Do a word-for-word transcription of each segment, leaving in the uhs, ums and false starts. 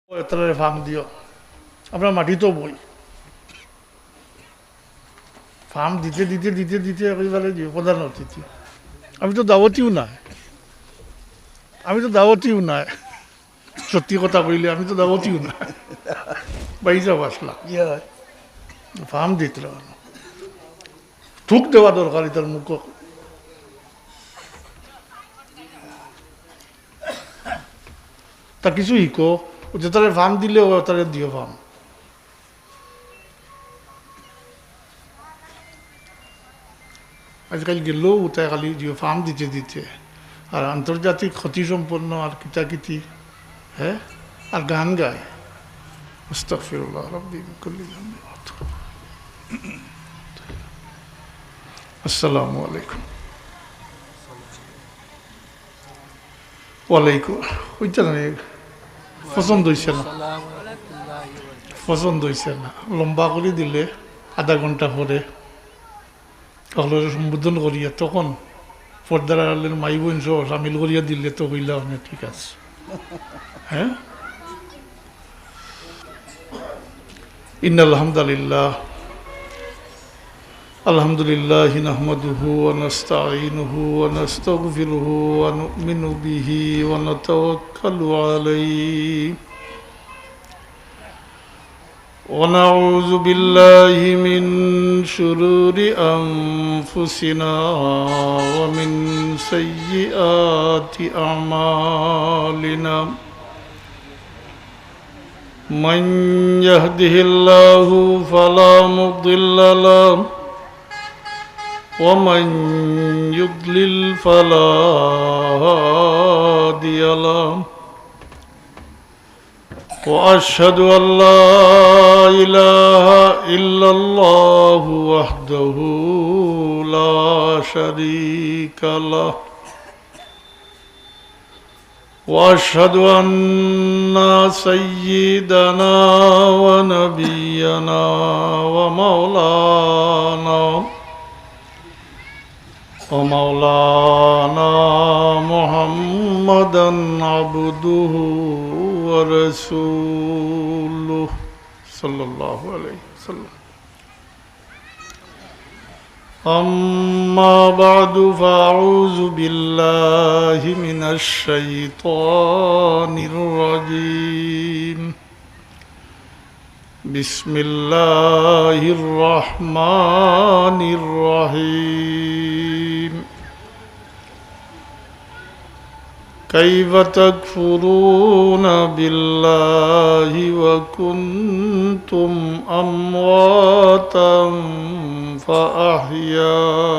তারারে ফার্ম দিও, আমরা মাটিত বই। ফার্ম দিতে দিতে দিতে দিতে একেবারে যে প্রধান অতিথি। আমি তো দাওয়াতিও নায়, আমি তো দাওয়াতিও নায়। সত্যি কথা কইলে আমি তো দাওয়াতিও নায়। বাইজা বাসলা। ইয়া। ফার্ম দিতরা। থুক দেওয়া দরকার ইতার মুখো। তা কিছু হিকো, ও যে তারে ফার্ম দিলে, ও তারে দিও ফার্ম। আজকাল গেলেও তাই খালি জিও ফার্ম দিতে দিতে, আর আন্তর্জাতিক খ্যাতি সম্পন্ন আর কিতাকিতি, হ্যাঁ, আর গান গায়। আস্তাগফিরুল্লাহ রাব্বি মিন কুল্লি যামবি ওয়া আতুবু। আসসালামু আলাইকুম। ওয়ালাইকুম। ওইটা না, পছন্দ হইছে না, পছন্দ হইছে না। লম্বা করি দিলে আধা ঘন্টা পরে হকলরে সম্বোধন করিয়া তখন পর্দার আড়ালের মাই বোন সহ সামিল করিয়া দিলে তো হইলা অনেক ঠিক আছে। হ্যাঁ, ইন্নাল হামদালিল্লাহ, আলহামদুলিল্লাহ নাহমাদুহু ওয়া নাস্তাঈনুহু ওয়া নাস্তাগফিরুহু ওয়া নু'মিনু বিহি ওয়া নাতাওয়াক্কালু আলাইহি ونعوذ بالله من شرور أنفسنا ومن سيئات أعمالنا. من يهده الله فلا مضل له، ومن يضلل فلا هادي له. وأشهد أن لا إله إلا الله وحده لا شريك له. وأشهد أن سيدنا ونبينا ومولانا ومولانا محمدا عبده ورسوله صلى الله عليه وسلم. أما بعد، فأعوذ بالله من الشيطان الرجيم. بسم الله الرحمن الرحيم. كيف تكفرون بالله وكنتم أمواتا فأحياكم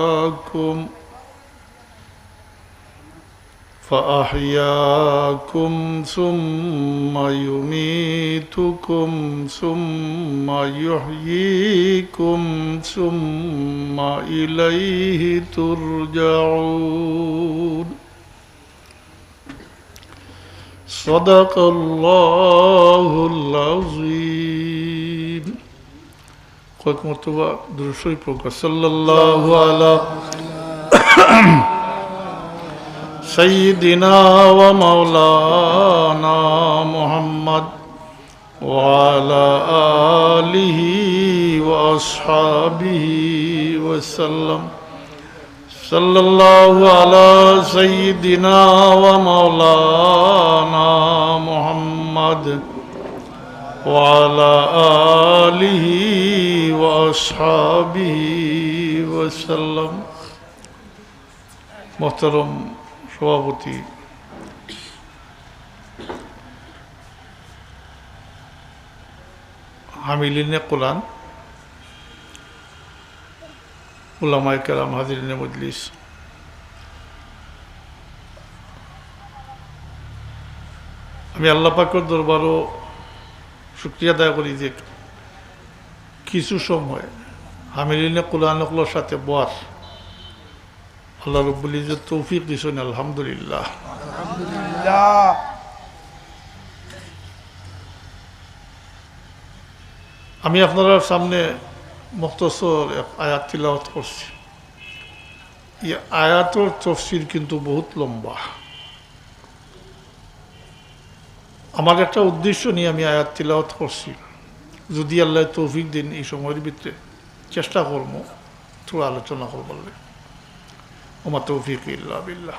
فأحياكم ثم يميتكم ثم يحييكم ثم إليه ترجعون. صدق الله العظيم. কয়েক মর্তবা দুরূদ শরীফ পড়ুক্কা। সাল্লাল্লাহু আলা সাইয়্যিদিনা ওয়া মাওলানা মুহাম্মদ ওয়া আলা আলিহি ওয়া আসহাবিহি ওয়া সাল্লাম। صلى الله على سيدنا ومولانا محمد وعلى آله وأصحابه وسلم. মোহতরম সভাপতি, হামিলিনে কোরআন, উলামায়ে কেরাম, হাজিরিনে মজলিস, আমি আল্লাহ পাকর দরবারো শুকরিয়া আদায় করি যে কিছু সময় হামিলিনে কোরআন অকলর সাথে বওয়ার আল্লাহ রব্বুল ইজ্জত তৌফিক দিছইন, আলহামদুলিল্লাহ। আলহামদুলিল্লাহ। আমি আপনারার সামনে মুখতসর এক আয়াত তিলাওয়াত করছি। এই আয়াতর তফসির কিন্তু বহুত লম্বা। আমার একটা উদ্দেশ্য নিয়ে আমি আয়াত তিলাওয়াত করছি। যদি আল্লাহ তৌফিক দেন, এই সময়ের ভিতরে চেষ্টা করবো থুড়া আলোচনা করবার লাগি। ওমা তৌফিক ইল্লা বিল্লাহ।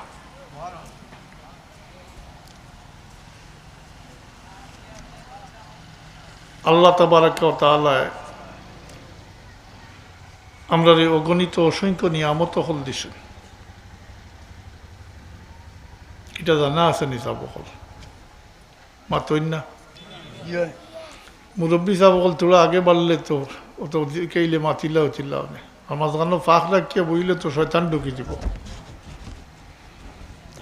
আল্লাহ তাবারাকা ওয়া তাআলায় আমরারে অগণিত অসংখ্য নিয়ামত অকল দিছইন। ইটা জানা আছে নি সাব অকল? মাতইন না? জি অয়। মুরব্বি সাব অকল থুড়া আগে বাড়লে তো, অত কেইলে মাতিলা অইতিলা অনে। আর মাঝখানো ফাঁক রাখিয়া বইলে তো শয়তান ঢুকি দিব।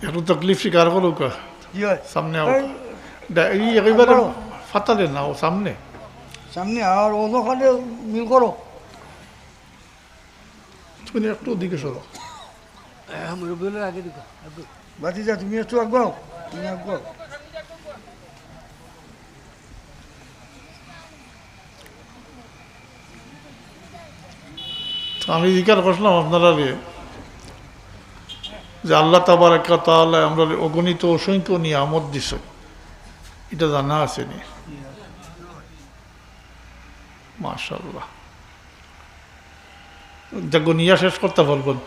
একটু তকলিফ স্বীকার করো কা। জি অয়। সামনে আও। এই ডা-, এই একেবারে বড়। ফাতালে না, ও সামনে। সামনে আর অতখানে মিল করো। তুমি একটু ওদিকে সরো। হ্যাঁ, মুরব্বি অকলর আগে দিকো, আগে। ভাতিজা, তুমি একটু আগুয়াও, তুমি আগুয়াও। তো আমি জিকার করছিলাম আপনারারে যে আল্লাহ তাবারাকা তাআলায় আমরারে অগণিত অসংখ্য নিয়ামত দিছইন, ইটা জানা আছে নি? মাশাআল্লাহ। যা গনিয়া শেষ করতা পারবা নি?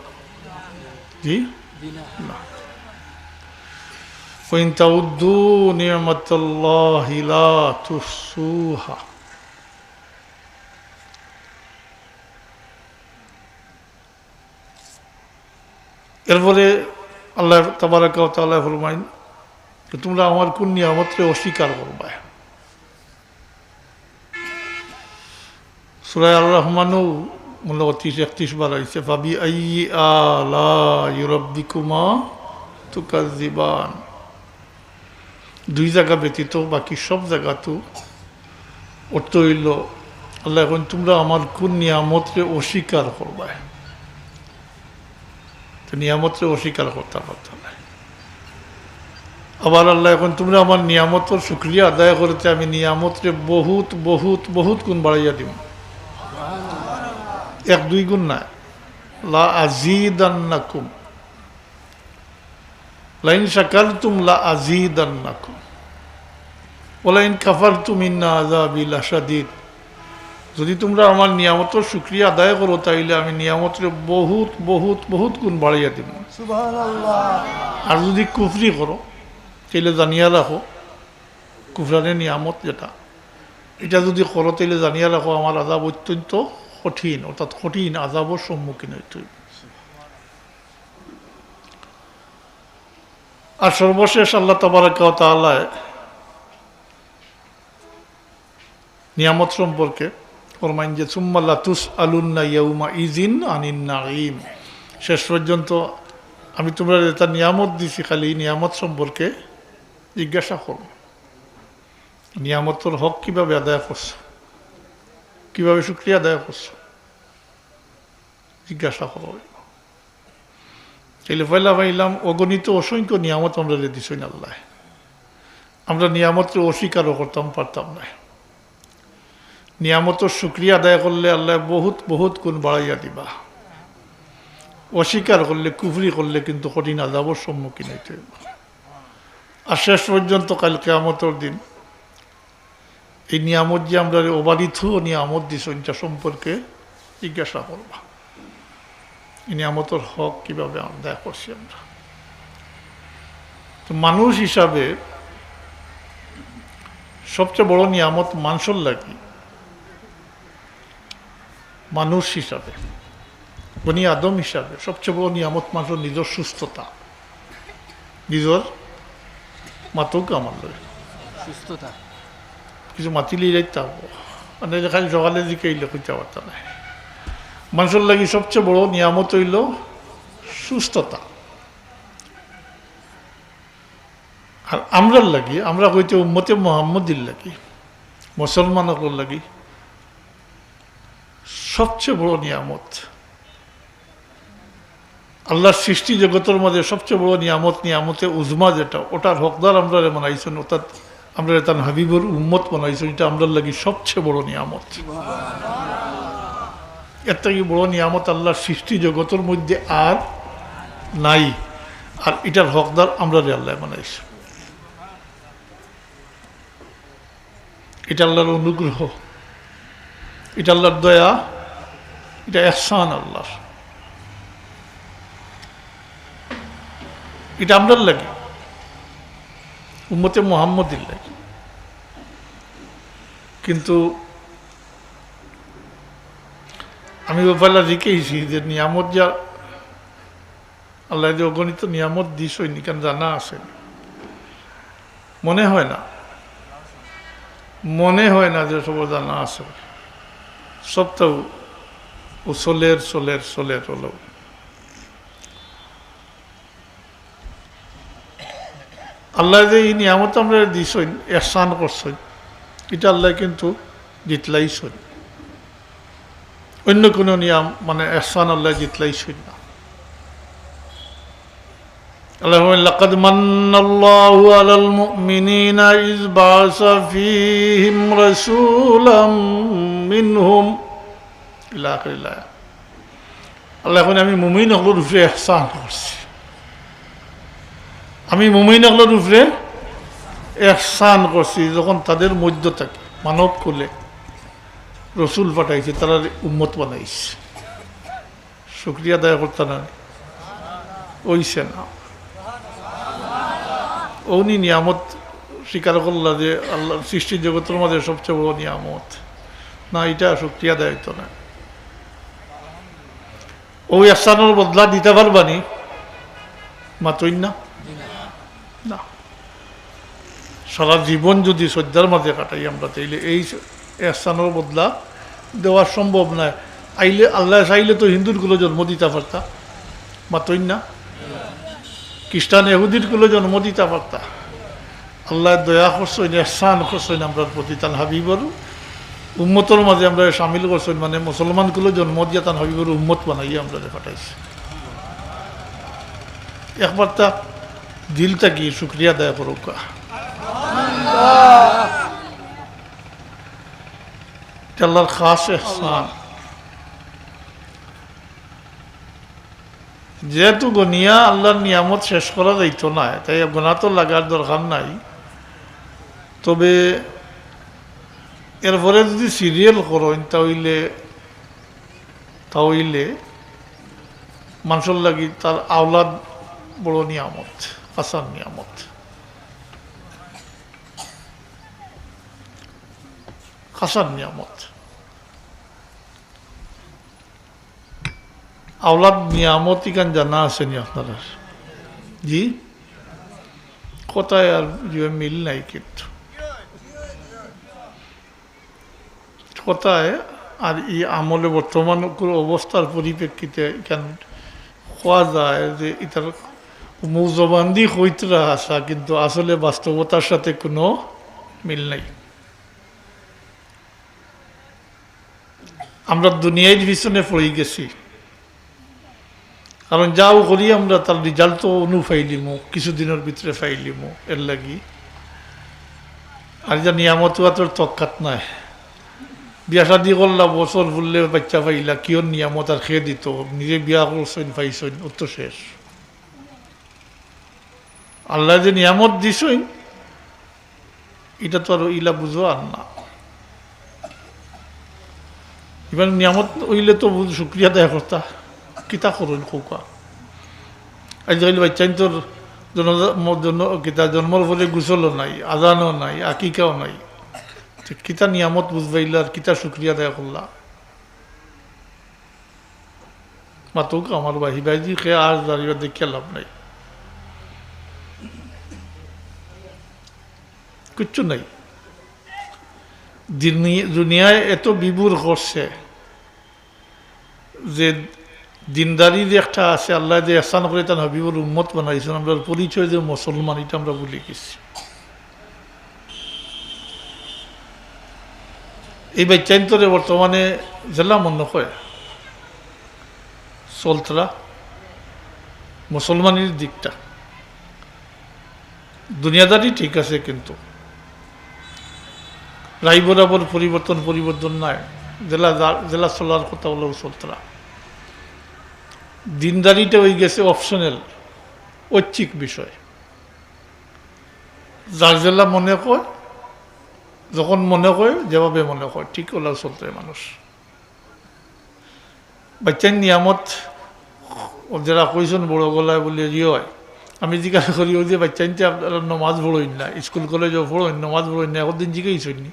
জি? জি না। না। وإن تعدوا نعمة الله لا تحصوها। এরপরে আল্লাহ তাবারাকা ওয়া তাআলা ফরমাইন যে, "তোমরা আমার কোন নিয়ামতরে অস্বীকার করবায়?" সূরা আর রহমানও মূলত ত্রিশ একত্রিশ বার আইছে, "ফাবিআইয়ি আলাই রাব্বিকুমা তুকাজ্জিবান।" দুই জাগা ব্যতীত বাকি সব জাগাত অর্থ অইলো, আল্লায় কইন, "তোমরা আমার কোন নিয়ামতরে অস্বীকার করবায়?" তো নিয়ামতরে অস্বীকার করতা পারতা নায়। আবার আল্লায় কইন, "তোমরা আমার নিয়ামতর শুকরিয়া আদায় করো তে আমি নিয়ামতরে বহুত, বহুত, বহুত গুণ বাড়াইয়া দিমু।" এক দুই গুণ নায়, "লা আজিদান্নাকুম।" "লাইন শাকারতুম লা আজিদান্নাকুম, ওয়া লাইন কাফারতুম ইন্না আযাবি লাশাদীদ।" যদি তোমরা আমার নিয়ামতর শুকরিয়া আদায় করো, তাইলে আমি নিয়ামতরে বহুত, বহুত, বহুত গুণ বাড়াইয়া দিমু। সুবহানাল্লাহ। আর যদি কুফরি করো, তাইলে জানিয়া রাখো, কুফরানে নিয়ামত যেটা, ইটা যদি করো, তাইলে জানিয়া রাখো, আমার আযাব অত্যন্ত কঠিন, অর্থাৎ কঠিন আযাবর সম্মুখীন অইতে অইবো। আর সর্বশেষ আল্লাহ তাবারাকা ওয়া তাআলায় নিয়ামত সম্পর্কে ফরমাইন যে, "সুম্মা লাতুসআলুন্না ইয়াউমা ইযিন আনিন নাঈম।" শেষ পর্যন্ত আমি তোমরারে যেটা নিয়ামত দিছি, খালি এই নিয়ামত সম্পর্কে জিজ্ঞাসা করমু। নিয়ামতর হক কিভাবে আদায় করছো, কিভাবে শুকরিয়া আদায় করছো, জিজ্ঞাসা করা অইবো। তাইলে পয়লা পাইলাম, অগণিত অসংখ্য নিয়ামত আমরারে দিছইন আল্লায়। আমরা নিয়ামতরে অস্বীকারও করতাম পারতাম নায়। নিয়ামতর শুকরিয়া আদায় করলে আল্লায় বহুত, বহুত গুণ বাড়াইয়া দিবা। অস্বীকার করলে, কুফরি করলে কিন্তু কঠিন আযাবর সম্মুখীন অইতে অইবো। আর শেষ পর্যন্ত কাইল কিয়ামতর দিন এই নিয়ামত যে আমরারে অবারিত নিয়ামত দিছইন, ইটা সম্পর্কে জিজ্ঞাসা করবা, এই নিয়ামতর হক কিভাবে আদায় করছি আমরা। তো মানুষ হিসাবে সবচেয়ে বড় নিয়ামত মানষর লাগি, মানুষ হিসাবে, বনি আদম হিসাবে সবচেয়ে বড় নিয়ামত মানষর নিজর সুস্থতা। নিজর মাতউক্কা আমার লগে। সুস্থতা। কিছু মাতিলেই যাইতে অইবো। মানে, খালি সকালে জিকাইলে কইতা পারতা নায়। মানষর লাগি সবচেয়ে বড় নিয়ামত অইলো সুস্থতা। আর আমরার লাগি, আমরা কইতে উম্মতে মুহাম্মদীর লাগি, মুসলমান অকলর লাগি সবচেয়ে বড় নিয়ামত, আল্লাহর সৃষ্টি জগতর মাঝে সবচেয়ে বড় নিয়ামত, নিয়ামতে উজমা যেটা, ওটার হকদার আমরারে বানাইছইন, অর্থাৎ আমরারে তান হাবিবর উম্মত বানাইছইন, ইটা আমরার লাগি সবচেয়ে বড় নিয়ামত। এর থাকি বড় নিয়ামত আল্লাহর সৃষ্টি জগতর মধ্যে আর নাই। আর ইটার হকদার আমরারে আল্লায় বানাইছইন। এটা আল্লাহর অনুগ্রহ, এটা আল্লাহর দয়া, এটা এহসান আল্লাহর। এটা আমরার লাগি, উম্মতে মুহাম্মদীর লাগি। কিন্তু আমি ও পয়লা জিকাইছি যে নিয়ামত যা আল্লাহ যে অগণিত নিয়ামত দিছইন, ইখান জানা আছে? মনে হয় না, মনে হয় না যে সব জানা আছে। সবটাউ ও চলের, চলের, চলের হলো। আল্লাহ যে এই নিয়ামত আমরারে দিছইন, এহসান করছইন, এটা আল্লাহ কিন্তু জিতলাইছইন। অন্য কোনো নিয়াম, মানে, এহসান আল্লাহ জিতলাইছইন না। আল্লাহ বলেন, "লাকাদ মান্নাল্লাহু আলাল মুমিনিনা ইয বাআসা ফীহিম রাসূলাম মিনহুম।" ইলা আখিরিল আয়াত। আল্লাহ কইন, "আমি মুমিন অকলর উপরে এহসান করছি, আমি মুমিন অকলর উপরে এহসান করছি, যখন তাদের মধ্য থাকি মানব কুলে রসুল পাঠাইছি, তারারে উম্মত বানাইছি।" শুকরিয়া আদায় করতা না? অইছে না? অউ নি নিয়ামত স্বীকার করলা যে আল্লাহ সৃষ্টি জগতর মাঝে সবচেয়ে বড় নিয়ামত? না, এটা শুকরিয়া আদায় অইতো না। অউ এহসানর বদলা দিতা পারবা নি? মাতইন না? না। সারা জীবন যদি সইজদার মাঝে কাটাই আমরা, তাইলে এই এহসানর বদলা দেওয়া সম্ভব নায়। আইলে, আল্লাহ চাইলে তো হিন্দুর কুলো জন্ম দিতা পারতা, মাতইন না? খ্রিস্টান এহুদির কুলো জন্ম দিতা পারতা। আল্লাহ দয়া করছইন, এহসান করছইন আমরার প্রতি, তান হাবিবর উম্মতর মাঝে আমরারে শামিল করছইন, মানে মুসলমান কুলো জন্ম দিয়া তান হাবিবর উম্মত বানাইয়া আমরারে পাঠাইছে। একবার তা দিল থাকি শুকরিয়া আদায় করউক্কা। এটা আল্লাহর খাস এহসান। যেহেতু গনিয়া আল্লাহর নিয়ামত শেষ করা যাইতো না, তাই গনা তো লাগার দরকার নাই। তবে এরপরে যদি সিরিয়াল করইন, তা অইলে, তা অইলে মানষর লাগি তার আওলাদ বড় নিয়ামত, খাসা নিয়ামত, খাসা নিয়ামত। আওলাদ নিয়ামত ইখান জানা আছে নি আপনারার? জি, কথায় আর ইয়ে মিল নাই কিন্তু। কথায় আর ই আমলে বর্তমান অবস্থার পরিপ্রেক্ষিতে ইখান কওয়া যায় যে ইতার মুখ জবান দি কইতরা হাছা, কিন্তু আসলে বাস্তবতার সাথে কোনো মিল নাই। আমরা দুনিয়ার পিছনে পড়ি গেছি, কারণ যাও করি আমরা তার রেজাল্ট তো অনু পাইলিমু, কিছুদিনর ভিতরে পাইলিমু, এর লাগি। আর যা নিয়ামত উয়াতর তকাত নাই। বিয়া শাদি করলা, বছর ফুরলে বাচ্চা পাইলা, কিয়র নিয়ামত আর কে দিতো? নিজে বিয়া করছইন, পাইছইন, অউ তো শেষ। আল্লায় যে নিয়ামত দিছইন, ইটা তো আর ইলা বুঝো আর না। ইবার নিয়ামত অইলে তো বুঝ-, শুকরিয়া আদায় করতা। কিতা করইন কউক্কা? আইজ অইলে বাচ্চাইন্তর জন্ম, ম-, জন্ম, কিতা জন্মর পরে গোসলও নাই, আজানও নাই, আকিকাও নাই। তে কিতা নিয়ামত বুঝবাইলা আর কিতা শুকরিয়া আদায় করলা? মাতউক্কা আমার ভাই, ভাইজি কে আর দাঁড়িয়ে দেখিয়া লাভ নাই, কিচ্ছু নাই। দিন-, দুনিয়ায় এত বিভোর করছে যে দিনদারি যে একটা আছে, আল্লায় যে এহসান করি তান হাবিবর উম্মত বানাইছইন, আমরার পরিচয় যে মুসলমান, ইটা আমরা ভুলি গেছি। এই বাচ্চাইন্তরে বর্তমানে যেলা মনে হয় চলতরা মুসলমানির দিকটা। দুনিয়াদারি ঠিক আছে, কিন্তু রায় বরাবর পরিবর্তন, পরিবর্তন নাই। যেলা যা-, যেলা চলার কথা অলাউ চলতরা। দিনদারিটা অইগেছে অপশনাল, ঐচ্ছিক বিষয়। যার যেলা মনে কয় যখন মনে কয়, যেভাবে মনে কয়, ঠিক অলা চলতে মানুষ। বাচ্চাইন নিয়ামত, ও যেরা কইছইন বড় গলায় বলে, জি অয়। আমি জিজ্ঞাসা করি, ওই যে বাচ্চাইনতে আপনারা নমাজ পড়ইন না, স্কুল কলেজও পড়ইন, নমাজ পড়ইন না, একদিন জিজ্ঞাসা হইনি,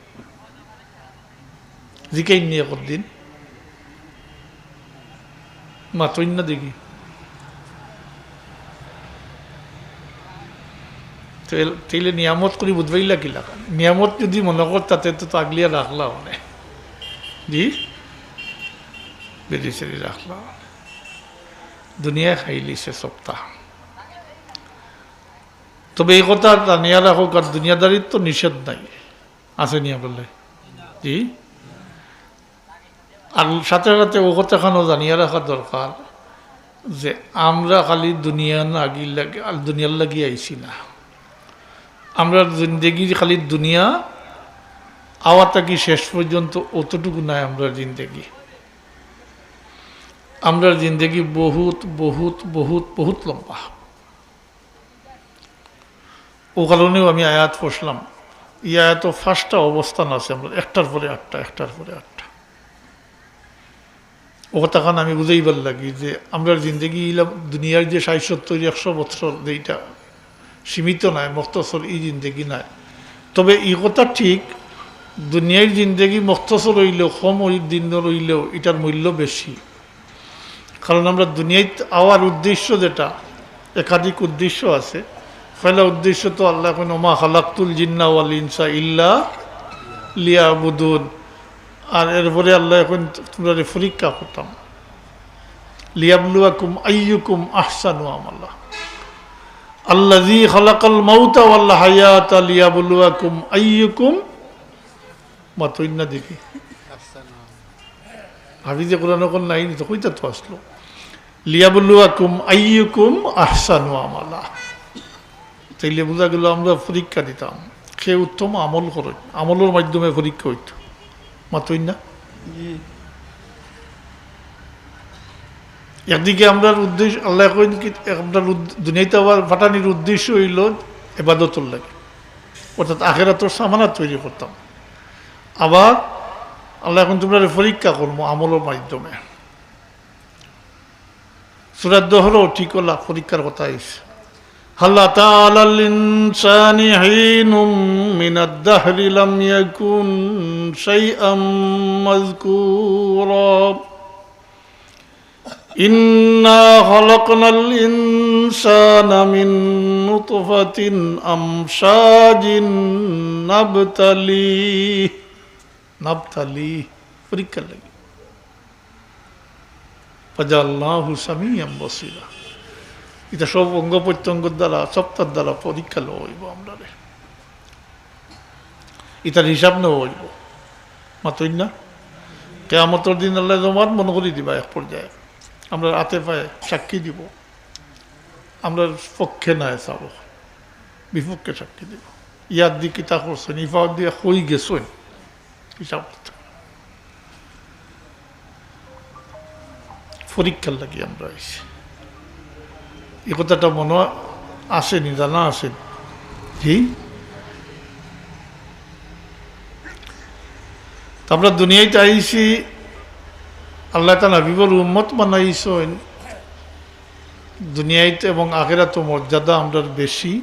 জিজ্ঞাসা নি একদিন, মাতইন না দেখি। তেল-, তেলে নিয়ামত করি বুঝবাইলা কি লাগা? নিয়ামত যদি মনে করতা, তে তো আগলিয়া রাখলা অনে। জি? বেরি সেরি রাখলা অনে। দুনিয়ায় খাইলিছে সপ্তাহ। তবে এই কথা জানিয়া রাখো, কারণ দুনিয়াদারির তো নিষেধ নাই। আছে নি আপনার? জি? আর সাথে সাথে ও কথাখানও জানিয়া রাখা দরকার যে আমরা খালি দুনিয়া না আগি লাগি, আর দুনিয়ার লাগি আইছি না। আমরার জিন্দেগি খালি দুনিয়া আওয়া থাকি শেষ পর্যন্ত অতটুকু নায় আমরার জিন্দেগি। আমরার জিন্দেগি বহুত, বহুত, বহুত, বহুত লম্বা। ও কারণেও আমি আয়াত পড়ছিলাম। এই আয়াতও পাঁচটা অবস্থান আছে, আমরা একটার পরে আটটা, একটার পরে আটটা। ও কথাখান আমি বুঝাইবার লাগি যে আমরার জিন্দেগি ইলা দুনিয়ার যে ষাইট সত্তর একশো বছর, যে ইটা সীমিত নায়, মখতসর ই জিন্দেগি নায়। তবে ই কথা ঠিক, দুনিয়ার জিন্দেগি মখতসর অইলেও, কম ওই দিন অইলেও ইটার মূল্য বেশি। কারণ আমরা দুনিয়াত আওয়ার উদ্দেশ্য যেটা, একাধিক উদ্দেশ্য আছে। পয়লা উদ্দেশ্য তো আল্লায় কইন, "ওমা খালাকতুল জিন্না ওয়াল ইনসা ইল্লা লিয়াবুদুন।" আর এরপরে আল্লায় কইন, "তুমরারে পরীক্ষা করতাম।" "লিয়াবলুয়াকুম আইয়ুকুম আহসানু আমালা।" "আল্লাযী খালাকাল মাউতা ওয়াল হায়াতা লিয়াবলুয়াকুম আইয়ুকুম," মাতইন না দেখি। হাফিজে কোরআন অখন নাই নি তো, কইতা তো আছলো। "লিয়াবলুয়াকুম আইয়ুকুম আহসানু আমালা।" তাইলে বুঝা গেল আমরা পরীক্ষা দিতাম, কে উত্তম আমল করে, আমলর মাধ্যমে পরীক্ষা অইতো। মাতইন না? জি। একদিকে আমরার উদ্দেশ্য, আল্লায় কইন কি, আমরার উদ-, দুনিয়াত আবার পাঠানির উদ্দেশ্য অইলো ইবাদতর লাগি, অর্থাৎ আখেরাতর সামানা তৈরি করতাম। আবার আল্লায় কইন, "তুমরারে পরীক্ষা করমু আমলর মাধ্যমে।" সূরা দহরও ঠিক অলা পরীক্ষার কথা আইছে। "হাল আতা আলাল ইনসানি হিনুম মিনাদ দাহরি লাম ইয়াকুন শাইআম মাযকুরা। ইন্না খালাকনাল ইনসানা মিন নুতফাতিন আমশাজিন নাবতালিহ।" নাবতালিহ, পরীক্ষার লাগি। ফাজাআলনাহু সামিআম বাসীরা। ইটা সব অঙ্গ প্রত্যঙ্গর দ্বারা, সবটার দ্বারা পরীক্ষা লওয়া অইবো আমরারে। ইটার হিসাব নেওয়া অইবো। মাতইন না? কিয়ামতর দিন আল্লায় জমাত মনে করি দিবা এক পর্যায়ে। আমরার আতে পায়ে সাক্ষী দিবো। আমরার পক্ষে নায় চাবো, বিপক্ষে সাক্ষী দিবো। ইয়াদ দি কিতা করছইন, ইফাদ দিয়া কই গেছইন। হিসাব করতে। পরীক্ষার লাগি আমরা আইছি। ই কথাটা মনো আছে নি, জানা আছে নি? জি? তো আমরা দুনিয়াত আইছি, আল্লায় তান হাবিবর উম্মত বানাইছইন। দুনিয়াত এবং আখেরাতো মর্যাদা আমরার বেশি,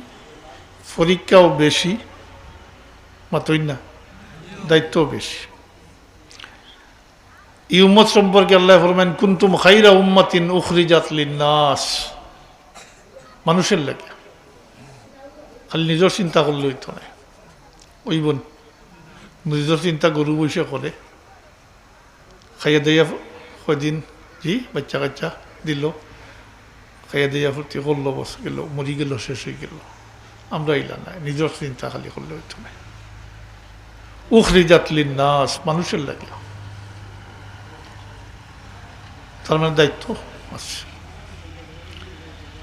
পরীক্ষাও বেশি, মাতইন না, দায়িত্বও বেশি। ই উম্মত সম্পর্কে আল্লায় ফরমাইন, "কুনতুম খাইরা উম্মাতিন উখরিজাত লিন্নাস।" মানুষর লাগি। খালি নিজর চিন্তা করলে অইতো নায়। অইবো নি? নিজর চিন্তা গরু বইসে করে। খাইয়া দাইয়া কয়দিন, জি, বাচ্চা কাচ্চা দিল। খাইয়া দাইয়া ফুর্তি করলো, বস গেল, মরি গেল, শেষ অই গেল। আমরা ইলা নায়, নিজর চিন্তা খালি করলে অইতো নায়। উখরিজাত লিন্নাস, মানুষর লাগি। তার মানে দায়িত্ব আছে।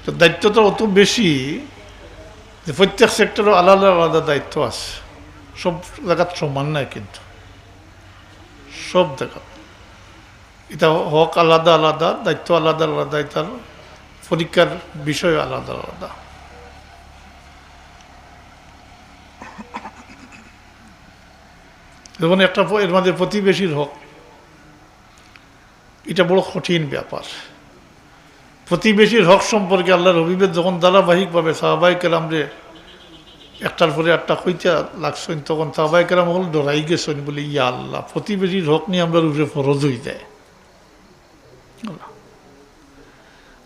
তো দায়িত্বটা অত বেশি যে প্রত্যেক সেক্টরও আলাদা আলাদা দায়িত্ব আছে। সব জাগাত সমান নায় কিন্তু। সব জাগাত ইটা হক আলাদা আলাদা, দায়িত্ব আলাদা আলাদা, ইটার পরীক্ষার বিষয় আলাদা আলাদা। যেমন একটা প-, এর মাঝে প্রতিবেশীর হক, এটা বড় কঠিন ব্যাপার। প্রতিবেশীর হক সম্পর্কে আল্লাহর হাবিবের যখন ধারাবাহিকভাবে সাহাবায়ে কেরামরে একটার পরে একটা কইতে লাগছেন, তখন সাহাবায়ে কেরাম হল ডরাই গেছেন, বলে, "ইয়া আল্লাহ, প্রতিবেশীর হক নিয়ে আমরার উপরে ফরজ হয়ে যায়।"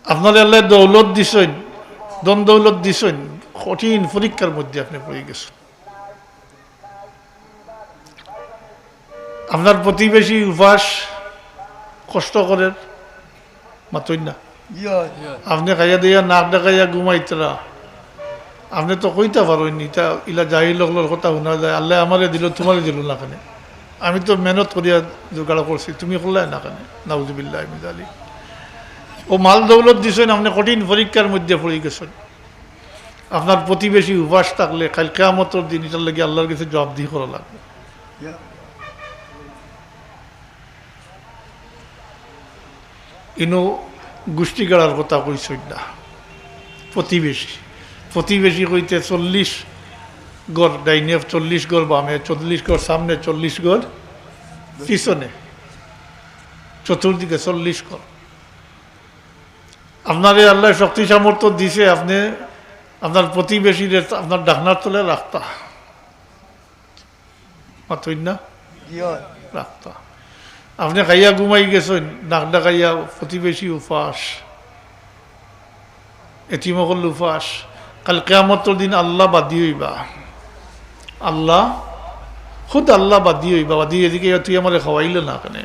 আপনারে আল্লাহ দৌলত দিছেন, ধন দৌলত দিছেন, কঠিন পরীক্ষার মধ্যে আপনি পড়ে গেছেন। আপনার প্রতিবেশী উপাস কষ্ট করের, মাতইন না। আপনি খাইয়া দিয়া নাক ডাকাইয়া ঘুমাইতরা, আপনি তো কইতা পারইন নি, ইতা ইলা জাহিল অকলর কথা হুনা যায়, "আল্লায় আমারে দিল, তুমারে দিল না কেনে? আমি তো মেহনত করিয়া জোগাড় করছি, তুমি করলায় না কেনে?" নাউজুবিল্লাহ মিন জালিক। ও মাল দৌলত দিছেন, আপনি কঠিন পরীক্ষার মধ্যে পড়ি গেছেন। আপনার প্রতিবেশী উপাস থাকলে কাইল কিয়ামতর দিন ইটার লাগি আল্লাহর কাছে জবাবদিহি করা লাগবে। ইনো গোষ্ঠী গাড়ার কথা কইছইন না, প্রতিবেশী। প্রতিবেশী কইতে চল্লিশ ঘর ডাইনে, চল্লিশ ঘর বামে, চল্লিশ ঘর সামনে, চল্লিশ ঘর পিছনে, চতুর্দিকে চল্লিশ ঘর। আপনারে আল্লায় শক্তি সামর্থ্য দিছে, আপনি আপনার প্রতিবেশীরে আপনার ডাকনার তলে রাখতা। মাতইন না? জি অয়। রাখতা। আপনি খাইয়া ঘুমাই গেছেন, নাক ডাকাইয়া প্রতিবেশী উপাস, এতিম অকল উপাস। কাইল কিয়ামতর দিন আল্লাহ বাদী হইবা। আল্লাহ, খুদ আল্লাহ বাদী হইবা, বাদী এদিকে, "তুই আমারে খাওয়াইলে না কেনে?"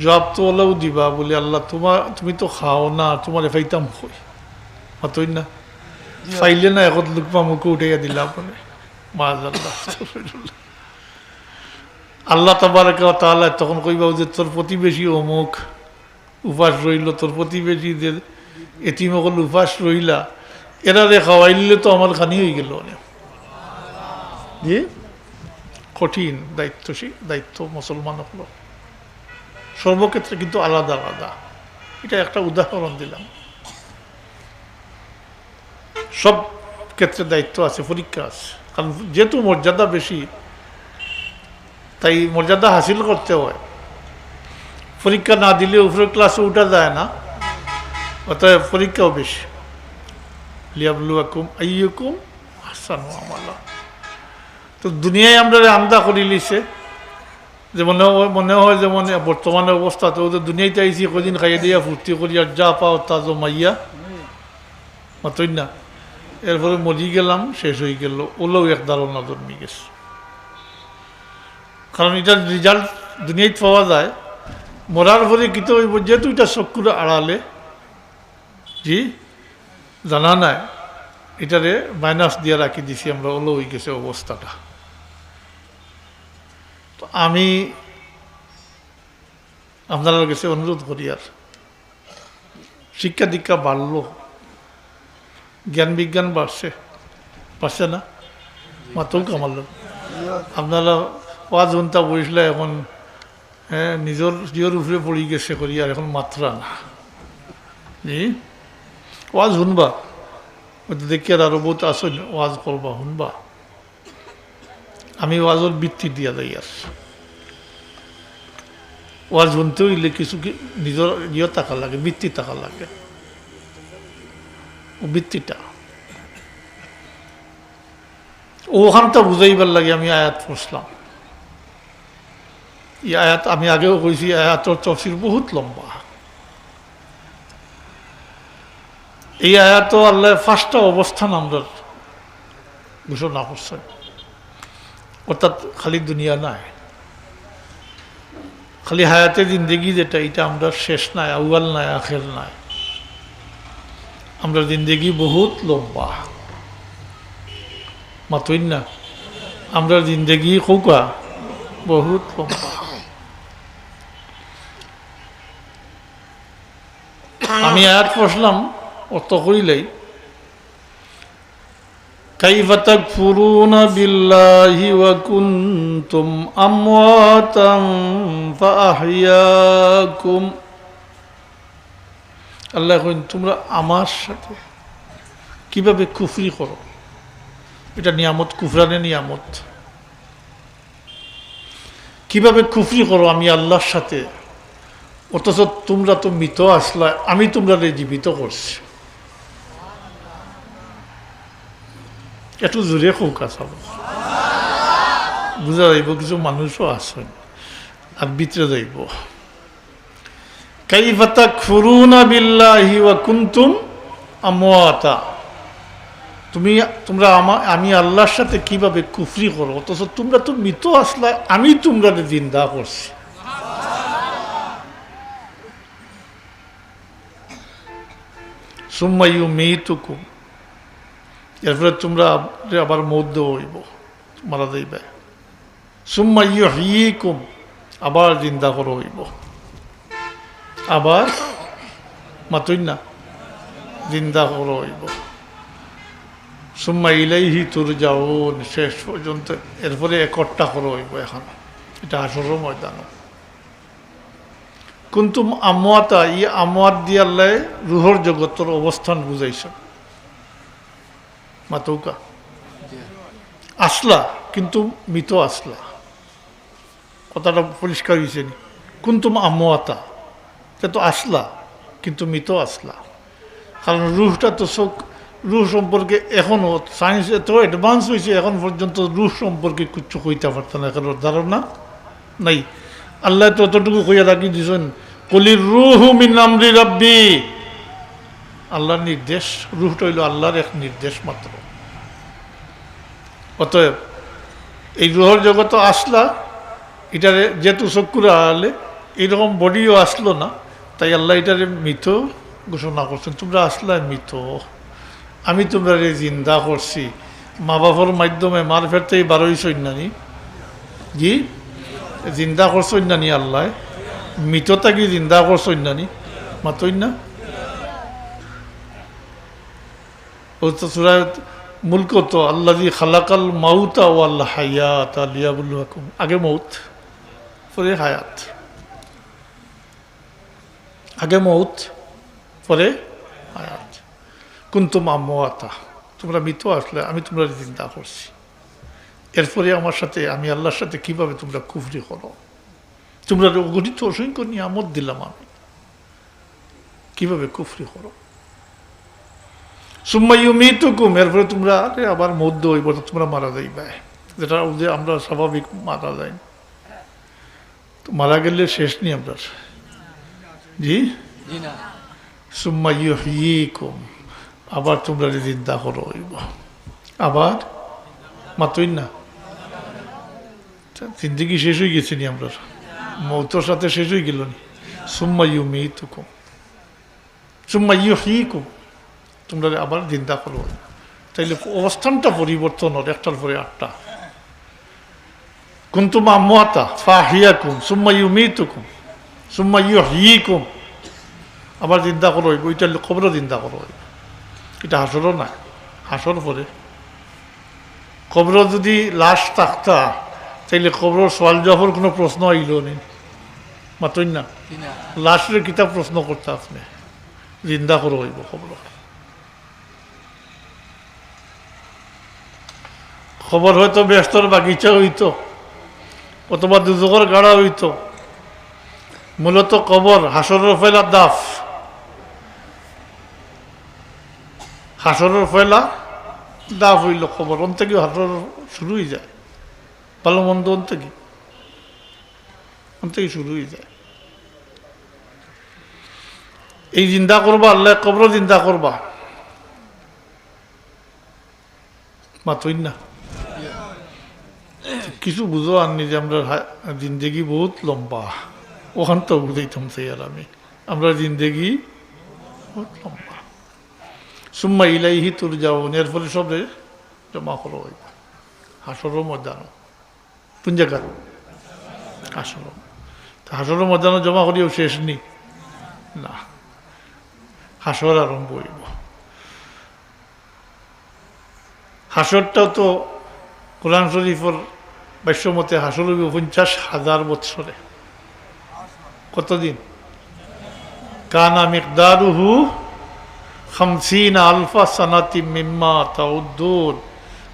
জবাব তো অলাউ দিবা, বলে, "আল্লাহ, তুমার, তুমি তো খাও না, তুমারে পাইতাম কই?" মাতইন না? পাইলে না, এখন লুকমা মুখে উঠাইয়া দিলা আপনি। মাআযাল্লাহ। আল্লাহ তাবারাকা ওয়া তাআলা তখন কইবা যে, "তোর প্রতিবেশী অমুক উপাস রইল, তোর প্রতিবেশী যে এতিম অকল উপাস রইলা, এরারে খাওয়াইলে তো আমার খানি হয়ে গেল।" জি, কঠিন দায়িত্ব, সেই দায়িত্ব মুসলমান অকলর। সর্বক্ষেত্রে কিন্তু আলাদা আলাদা। এটা একটা উদাহরণ দিলাম। সব ক্ষেত্রে দায়িত্ব আছে, পরীক্ষা আছে, কারণ যেহেতু মর্যাদা বেশি, তাই মর্যাদা হাসিল করতে হয়। পরীক্ষা না দিলে উপরের ক্লাসে উঠা যায় না, অতএব পরীক্ষাও বেশি। লিয়াবলুয়াকুম আইয়ুকুম আহসানু আমালা। তো দুনিয়ায় আমরারে আন্দা করিলিছে, যে মনে হয়, মনে হয় যেমন বর্তমানে অবস্থা তো, যে দুনিয়াইতে আইছি, কয়দিন খাইয়া দিয়া ফুর্তি করি, আর যা পাও তা জমাইয়া, মাতইন না, এরপরে মরি গেলাম, শেষ হয়ে গেল, অলাউ এক ধারণা জন্মি গেছে। কারণ এটার রেজাল্ট দুনিয়াইত পাওয়া যায়, মরার পরে কিতা হইব, যেহেতু এটা চক্ষুর আড়ালে, জি, জানা নাই, এটারে মাইনাস দিয়া রাখি দিছি আমরা, অলাউ হয়ে গেছে অবস্থাটা। তো আমি আপনারার কাছে অনুরোধ করি, আর শিক্ষা দীক্ষা বাড়লো, জ্ঞান বিজ্ঞান বাড়ছে, বাড়ছে না? মাতউক্কা আমার লগে। আপনারা ওয়াজ হুনতা বইছলা, এখন, হ্যাঁ, নিজর জিওর উপরে পড়ি গেছে করি, আর এখন মাতরা না। জি, ওয়াজ হুনবা, ওই তো দেখি আর আরো বহুত আছইন, ওয়াজ করবা, হুনবা। আমি ওয়াজর ভিত্তি দিয়া যাই আর। ওয়াজ হুনতে হইলে কিছু কি নিজর ইয়ে থাকা লাগে, ভিত্তি থাকা লাগে। ও ভিত্তিটা। ওখানটা বুঝাইবার লাগি আমি আয়াত পড়ছিলাম। এই আয়াত আমি আগেও কইছি, আয়াতর তফসির বহুত লম্বা। এই আয়াতো আল্লাহ পাঁচটা অবস্থান আমরার ঘোষণা করছেন, অর্থাৎ খালি দুনিয়া নাই, খালি হায়াতে জিন্দেগি যেটা, এটা আমরার শেষ নাই, আউয়াল নাই, আখের নাই। আমরার জিন্দেগি বহুত লম্বা, মাতইন না, আমরার জিন্দেগি কউক্কা বহুত লম্বা। আমি আয়াত পড়ছিলাম, অর্থ করিলাই, "কাইফা তাকফুরুনা বিল্লাহি ওয়া কুনতুম আমওয়াতান ফাআহইয়াকুম।" আল্লাহ কইন, "তোমরা আমার সাথে কিভাবে কুফরি করো, এটা নিয়ামত, কুফরানে নিয়ামত। কিভাবে কুফরি করো আমি আল্লাহর সাথে, অথচ তোমরা তো মৃত আছলা, আমি তোমরারে জীবিত করছি। একটু জোরে কউক্কা চাবো, বুঝা যাইবো কিছু মানুষও আছইন, আর ভিতরে যাইবো। কাইফা তাকফুরুনা বিল্লাহি ওয়া কুনতুম আমওয়াতা। তুমি, তোমরা আমা-, আমি আল্লাহর সাথে কিভাবে কুফরি করো, অথচ তোমরা তো মৃত আছলা, আমি তোমরারে জিন্দা করছি। সুম্মা ইউমীতুকুম, এরপরে তোমরারে আবার মউত দেওয়া অইবো, মারা যাইবায়। সুম্মা ইউহয়ীকুম, আবার জিন্দা করা অইবো, আবার মাতইন না, জিন্দা করা অইবো। সুম্মা ইলাইহি তুরজাউন, শেষ পর্যন্ত এরপরে একট্টা করা অইবো। এখন এটা হাশরর ময়দান। কুনতুম আমওয়াতা, ই আমওয়াত দিয়া আল্লায় রুহর জগতর অবস্থান বুঝাইছইন। মাতউক্কা। আছলা, কিন্তু মৃত আছলা। কথাটা পরিষ্কার অইছে নি? কুনতুম আমওয়াতা, তে তো আছলা, কিন্তু মৃত আছলা। কারণ রুহটা তো চউখ, রুহ সম্পর্কে এখনো science এত advance অইছে, এখন পর্যন্ত রুহ সম্পর্কে কিচ্ছু কইতা পারতা না, কারণ ধারণা নাই। আল্লায় তো অতটুকু কইয়া রাখি দিছইন, "কুলির রুহু মিন আমরি রাব্বি।" আল্লাহর নির্দেশ, রুহটা অইলো আল্লাহর এক নির্দেশ মাত্র। অতএব এই রুহর জগত আছলা, ইটারে যেহেতু চক্ষুর আড়ালে, এইরকম bodyও আছলো না, তাই আল্লায় ইটারে মৃত ঘোষণা করছইন। তোমরা আছলায় মৃত, আমি তোমরারে জিন্দা করছি। মা বাপর মাধ্যমে মার পেট থাকি বার অইছইন না নি? জি, জিন্দা করছইন না নি আল্লায়? মৃত থাকি জিন্দা করছইন না নি? মাতইন না? ও তো সূরা মুলক তো, "আল্লাযী খালাকাল মাউতা ওয়াল হায়াতা লিয়াবলুয়াকুম।" আগে মউত, পরে হায়াত। আগে মউত, পরে হায়াত। কুনতুম আমওয়াতা, তোমরা মৃত আছলায়, আমি তোমরারে জিন্দা করছি। এরপরে আমার সাথে, আমি আল্লাহর সাথে কিভাবে তোমরা কুফরি করো? তোমরারে অগণিত অসংখ্য নিয়ামত দিলাম আমি, কিভাবে কুফরি করো? সুম্মা ইউমীতুকুম, এরপরে তোমরারে আবার মউত দেওয়া অইবো, অর্থাৎ তোমরা মারা যাইবায়, যেটা অউ যে আমরা স্বাভাবিক মারা যাই। তো মারা গেলে শেষ নি আমরার? জি? জি না। সুম্মা ইউহয়ীকুম, আবার তোমরারে জিন্দা করা অইবো। আবার মাতইন না। জিন্দেগি শেষ অইগেছে নি আমরার? মউতর সাথে শেষ অইগেলো নি? সুম্মা ইউমীতুকুম, সুম্মা ইউহয়ীকুম, তোমরারে আবার জিন্দা করা অইবো। তাইলে অবস্থানটা পরিবর্তন অর, একটার পরে আরটা। কুনতুম আমওয়াতা ফাআহইয়াকুম, সুম্মা ইউমীতুকুম, সুম্মা ইউহয়ীকুম, আবার জিন্দা করা অইবো। ইটা অইলো কবরো জিন্দা করা অইবো, ইটা হাশরো না, হাশর পরে। কবরো যুদি লাশ থাকতা, তাইলে কবরর সওয়াল জওয়াবর কুনু প্রশ্ন আইলো নি? মাতইন না। জি না। লাশরে কিতা প্রশ্ন করতা আপনে? জিন্দা করা অইবো কবরো। কবর হয়তো বেহেস্তর বাগিচা অইতো, অথবা দুজখর গাড়া অইতো। মূলত কবর হাশরর পয়লা ধাপ। হাশরর পয়লা ধাপ অইলো কবর, অন থাকি হাশর শুরু অইযায়। ভালো মন্দ অন থাকি, অন থাকি শুরু অইযায়। এই জিন্দা করবা, আল্লায় কবরো জিন্দা করবা। মাতইন না। কিছু বুঝো আর নি যে আমরার হা-, জিন্দেগি বউত লম্বা। অখান তো বুঝাইতাম চাইয়ার আমি। আমরার জিন্দেগি বউত লম্বা। সুম্মা ইলাইহি তুরজাউন, এরপরে সবরে জমা করা অইবো হাশরর ময়দানো। কুন জাগাত? হাশর। তো হাশরর ময়দানো জমা করিয়াও শেষ নি? না, হাশর আরম্ভ অইবো। হাশরটাও তো কোরআন শরীফর ভাষ্য মতে হাশর অইবো পঞ্চাশ হাজার বৎসরে। কতদিন? কানা মিকদারুহু খামসিনা আলফা সানাতিম মিম্মা তাউদ্দুন।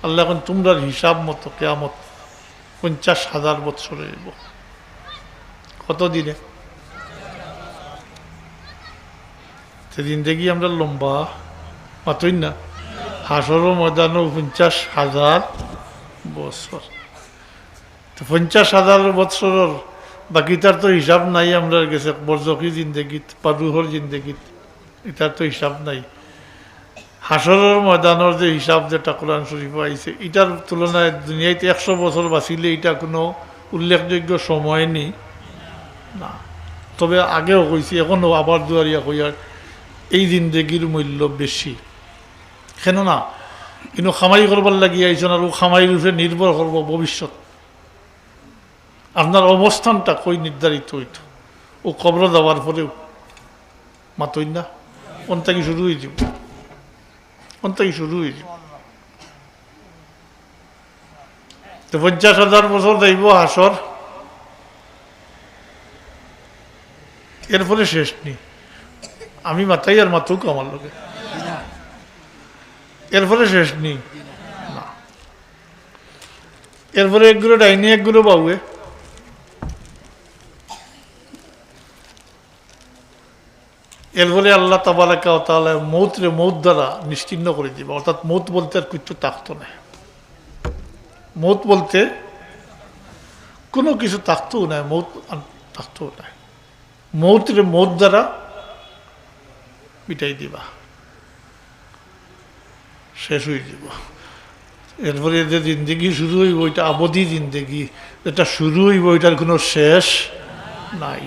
আল্লাহ এখন তুমরার হিসাব মতো কিয়ামত পঞ্চাশ হাজার বৎসর অইবো। কত দিনে? তে জিন্দেগি আমরা লম্বা, মাতইন না? হাশরর ময়দানও পঞ্চাশ হাজার বছর। তো পঞ্চাশ হাজার বছরর বাকিটার তো হিসাব নাই আমরার গেছে, বরজখি জিন্দেগিত বা রুহর জিন্দেগিত, ইটার তো হিসাব নাই। হাশরর ময়দানর যে হিসাব যেটা কোরআন শরীফো আইছে, ইটার তুলনায় দুনিয়াইত একশো বছর বাঁচিলে ইটা কোনো উল্লেখযোগ্য সময় নি না। তবে আগেও কইছি, এখনও আবার দুয়ারিয়া কইয়ার, এই জিন্দেগির মূল্য বেশি। কেননা ইনো কামাই করবার লাগি আইছইন, আর অউ কামাইর উপরে নির্ভর করবো ভবিষ্যৎ। আপনার অবস্থানটা কই নির্ধারিত অইতো, অউ কবরো যাওয়ার পরেউ। মাতইন না? অন থাকি শুরু অইযিবো, অন থাকি শুরু অইযিবো। তো পঞ্চাশ হাজার বছর যাইবো হাশর, এরপরে শেষ নি। আমি মাতাই আর মাতুক আমার লগে, এরপরে শেষ নি। না। এরপরে একগুলো ডাইনে, একগুলো বাউয়ে। এরপরে আল্লাহ তাবারাকা ওয়া তাআলা মউতরে মউত দ্বারা নিশ্চিহ্ন করি দিবা, অর্থাৎ মউত বলতে আর কিচ্ছু থাকতো না। মউত বলতে কোনো কিছু থাকতো না, মউত আর থাকতো না। মউতরে মউত দ্বারা মিটাই দিবা, শেষ অই যিবো। এরপরে যে জিন্দেগি শুরু অইবো, ইটা আবদি জিন্দেগি, যেটা শুরু অইবো, ইটার কোনো শেষ নাই।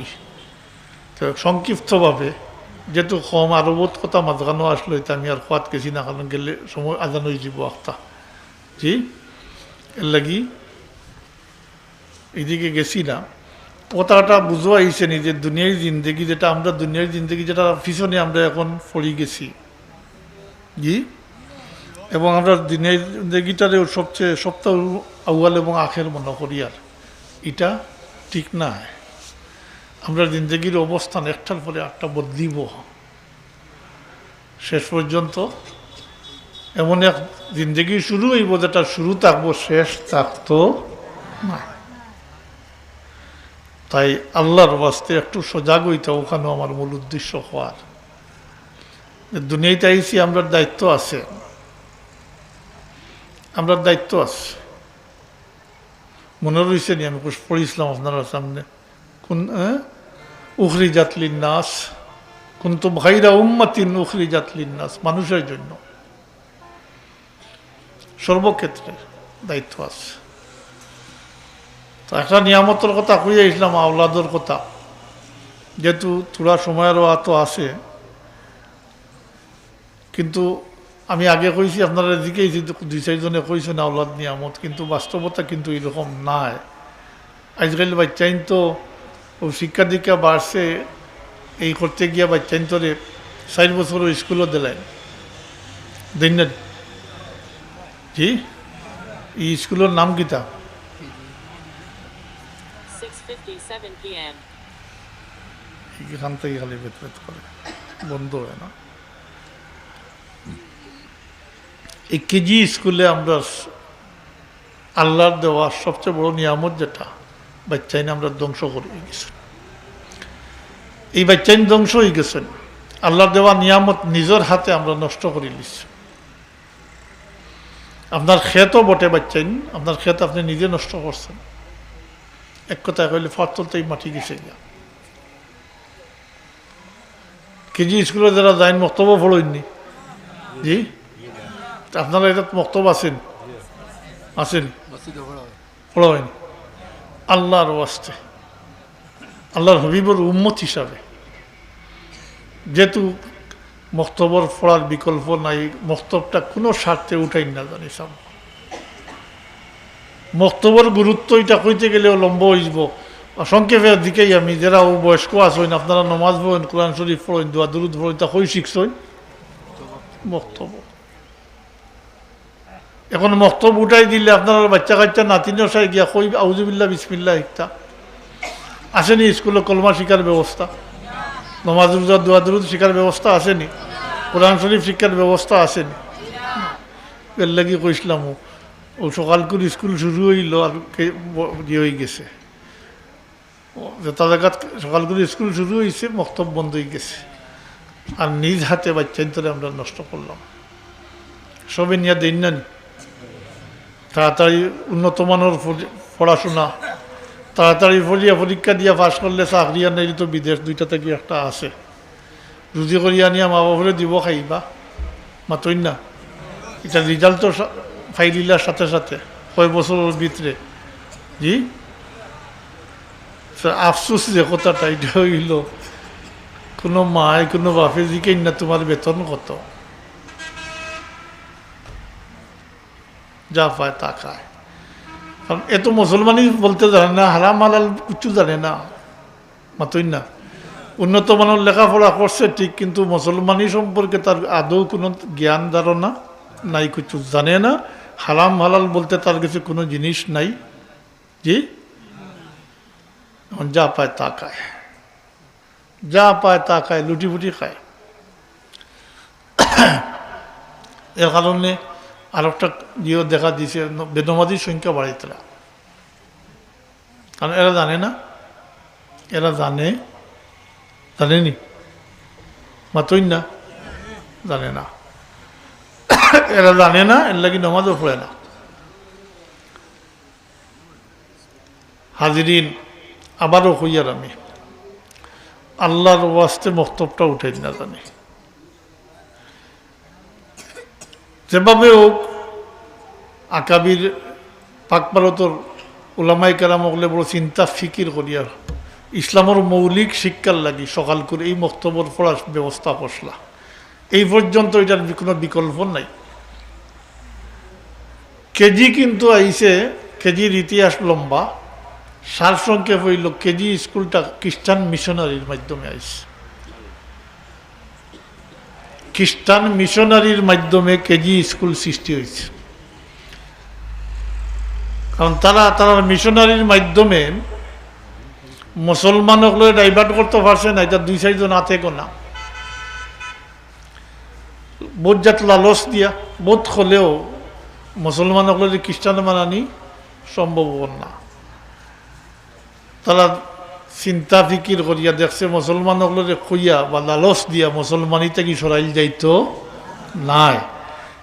তো সংক্ষিপ্তভাবে, যেহেতু কম, আরো বউত কথা মাঝখানো আসলো, ইটা আমি আর কওয়াত গেছি না, কারণ গেলে সময় আজান অই যিবো আখতা। জি, এর লাগি ইদিকে গেছি না। কথাটা বুঝো আইছে নি যে দুনিয়ার জিন্দেগি যেটা, আমরা দুনিয়ার জিন্দেগি যেটা পিছনে আমরা এখন পড়ি গেছি, জি, এবং আমরা দুনিয়ার জিন্দেগিটারে সবচেয়ে সপ্তাহ আউয়াল এবং আখের মনে করি, আর ইটা ঠিক না। আমরা জিন্দেগির অবস্থান একটার পরে আরেকটা বদলিবো। শেষ পর্যন্ত এমন এক জিন্দেগি শুরু অইবো যেটা শুরু থাকবো, শেষ থাকতো না। তাই আল্লাহর ওয়াস্তে একটু সজাগ অইতে, অখানো আমার মূল উদ্দেশ্য কওয়ার। যে দুনিয়াইত আইছি, আমরার দায়িত্ব আছে, আমরার দায়িত্ব আছে। মনো রইছে নি, আমি পড়ছিলাম আপনারার সামনে, কোন, এ? উখরিজাত লিন্নাস, কুনতুম খাইরা উম্মাতিন উখরিজাত লিন্নাস, মানুষের জন্য। সর্বক্ষেত্রে দায়িত্ব আছে। তো একটা নিয়ামতর কথা কইয়া আইছলাম, আওলাদর কথা, যেহেতু থুড়া সময়র অভাব আছে, কিন্তু আমি আগে কইছি, আপনারারে জিকাইছি, দুই চাইরজনে কইছইন আওলাদ নিয়ামত, কিন্তু বাস্তবতা কিন্তু এরকম নায়। আইজকাইল বাইচ্চাইন তো অউ শিক্ষা দীক্ষা বাড়ছে, এই করতে গিয়া বাইচ্চাইন্তরে চাইর বছরর স্কুলো দিলাইন। দেইন না? জি? এই স্কুলর নাম কিতা? Six fifty-seven p.m. এইখান থাকি খালি বেত বেত করে, বন্ধ অয় না। এই কেজি স্কুলে আমরা আল্লাহর দেওয়া সবচেয়ে বড় নিয়ামত যেটা, বাইচ্চাইন আমরা ধ্বংস করি গেছি। এই বাইচ্চাইন ধ্বংস অই গেছইন, আল্লাহর দেওয়া নিয়ামত নিজর হাতে আমরা নষ্ট করি লিছি। আপনার খেতও বটে বাইচ্চাইন, আপনার খেত আপনি নিজে নষ্ট করছেন। এক কথায় কইলে, ফাটতল তাই মাটি গেছে গিয়া। কেজি স্কুলো যারা যাইন, মক্তবও পড়ইন নি? জি? তা আপনারা ইটাত মক্তব আছেন? আছেন? পড়া অয়নি? আল্লাহর ওয়াস্তে, আল্লাহর হাবিবর উম্মত হিসাবে, যেহেতু মক্তবর পড়ার বিকল্প নাই, মক্তবটা কোনো স্বার্থে উঠাইন না জানি সাব। মক্তবর গুরুত্ব ইটা কইতে গেলেও লম্বা অইযিবো। আর সংক্ষেপে দিকেই আমি, যেরা অউ বয়স্ক আছইন, আপনারা নমাজ পড়ইন, কোরআন শরীফ পড়ইন, দোয়া দুরুদ পড়ইন, তা কই শিখছইন? মক্তব। এখন মক্তব উঠাই দিলে আপনারার বাইচ্চা কাইচ্চা নাতিন অকলে গিয়া কই আউযুবিল্লাহ বিসমিল্লাহ হিকতা। আছেনি স্কুলো কলমা শিখার ব্যবস্থা? নমাজ রোজা দোয়া দুরুদ শিখার ব্যবস্থা আছেনি? কোরআন শরীফ শিখার ব্যবস্থা আছেনি? এর লাগি কইছলাম, ও সকালকুর স্কুল শুরু অইলো আর কে-, ব-, ইয়ে অই গেছে। ও যেটা জাগাত সকালকুর স্কুল শুরু অইছে, মক্তব বন্ধ অই গেছে। আর নিজ হাতে বাইচ্চাইন্তরে আমরা নষ্ট করলাম। সবে নিয়া দেইন না নি? তাড়াতাড়ি উন্নত মানর পড়ি-, পড়াশোনা, তাড়াতাড়ি পড়িয়া পরীক্ষা দিয়া পাস করলে চাকরি, আর নাইলে তো বিদেশ, দুইটা থাকি একটা আছে। রুজি করিয়া আনিয়া মা বাপরে দিব, খাইবা, মাতইন না। ইটা রেজাল্ট তো সা-, ফাইলিলার সাথে সাথে, কয় বছরর ভিতরে। জি? তো আফসোস যে কথাটা, ইটা অইলো, কুনু মায়, কুনু বাপে জিকাইন না, "তুমার বেতন কত?" যা পায় তা খায়। কারণ এ তো মুসলমানি বলতে জানে না, হারাম হালাল কিচ্ছু জানে না। মাতইন না। উন্নত মানর লেখাপড়া করছে ঠিক, কিন্তু মুসলমানি সম্পর্কে তার আদৌ কুনু জ্ঞান ধারণা নাই, কিচ্ছু জানে না। হারাম হালাল বলতে তার গেছে কুনু জিনিস নাই। জি? এখন যা পায় তা খায়, যা পায় তা খায়, লুটিফুটি খায়। এর কারণে আরোকটা ইয়ে দেখা দিছে, বেনমাজির সংখ্যা বাড়িতরা। কারণ এরা জানে না, এরা জানে, জানে নি? মাতইন না, জানে না। এরা জানে না, এর লাগি নমাজও পড়ে না। হাজিরিন, আবারও কইয়ার আমি, আল্লাহর ওয়াস্তে মক্তবটা উঠাইন না জানি। যেভাবে হোক, আকাবির পাক ভারতর উলামায়ে কেরাম অকলে বড় চিন্তা ফিকির করিয়া ইসলামর মৌলিক শিক্ষার লাগি সকালকুর এই মক্তবর পড়ার ব্যবস্থা করছলা। এই পর্যন্ত ইটার বি-, কুনু বিকল্প নাই। কেজি কিন্তু আইছে, কেজির ইতিহাস লম্বা। সারসংক্ষেপ অইলো, কেজি স্কুলটা খ্রিস্টান মিশনারির মাধ্যমে আইছে। খ্রিস্টান মিশনারির মাধ্যমে কেজি স্কুল সৃষ্টি অইছে। কারণ তারা, তারা মিশনারির মাধ্যমে মুসলমান অকলরে divert করতে পারছে না, ইটা দুই চাইরজন আতে গোনা। বউত জাত লালচ দিয়া, বউত অকলেও মুসলমান অকলরে খ্রিস্টান বানানি সম্ভব অর না। তারা চিন্তা ফিকির করিয়া দেখছে, মুসলমান অকলরে কইয়া বা লালচ দিয়া মুসলমানি থাকি সরাইল যাইতো নায়,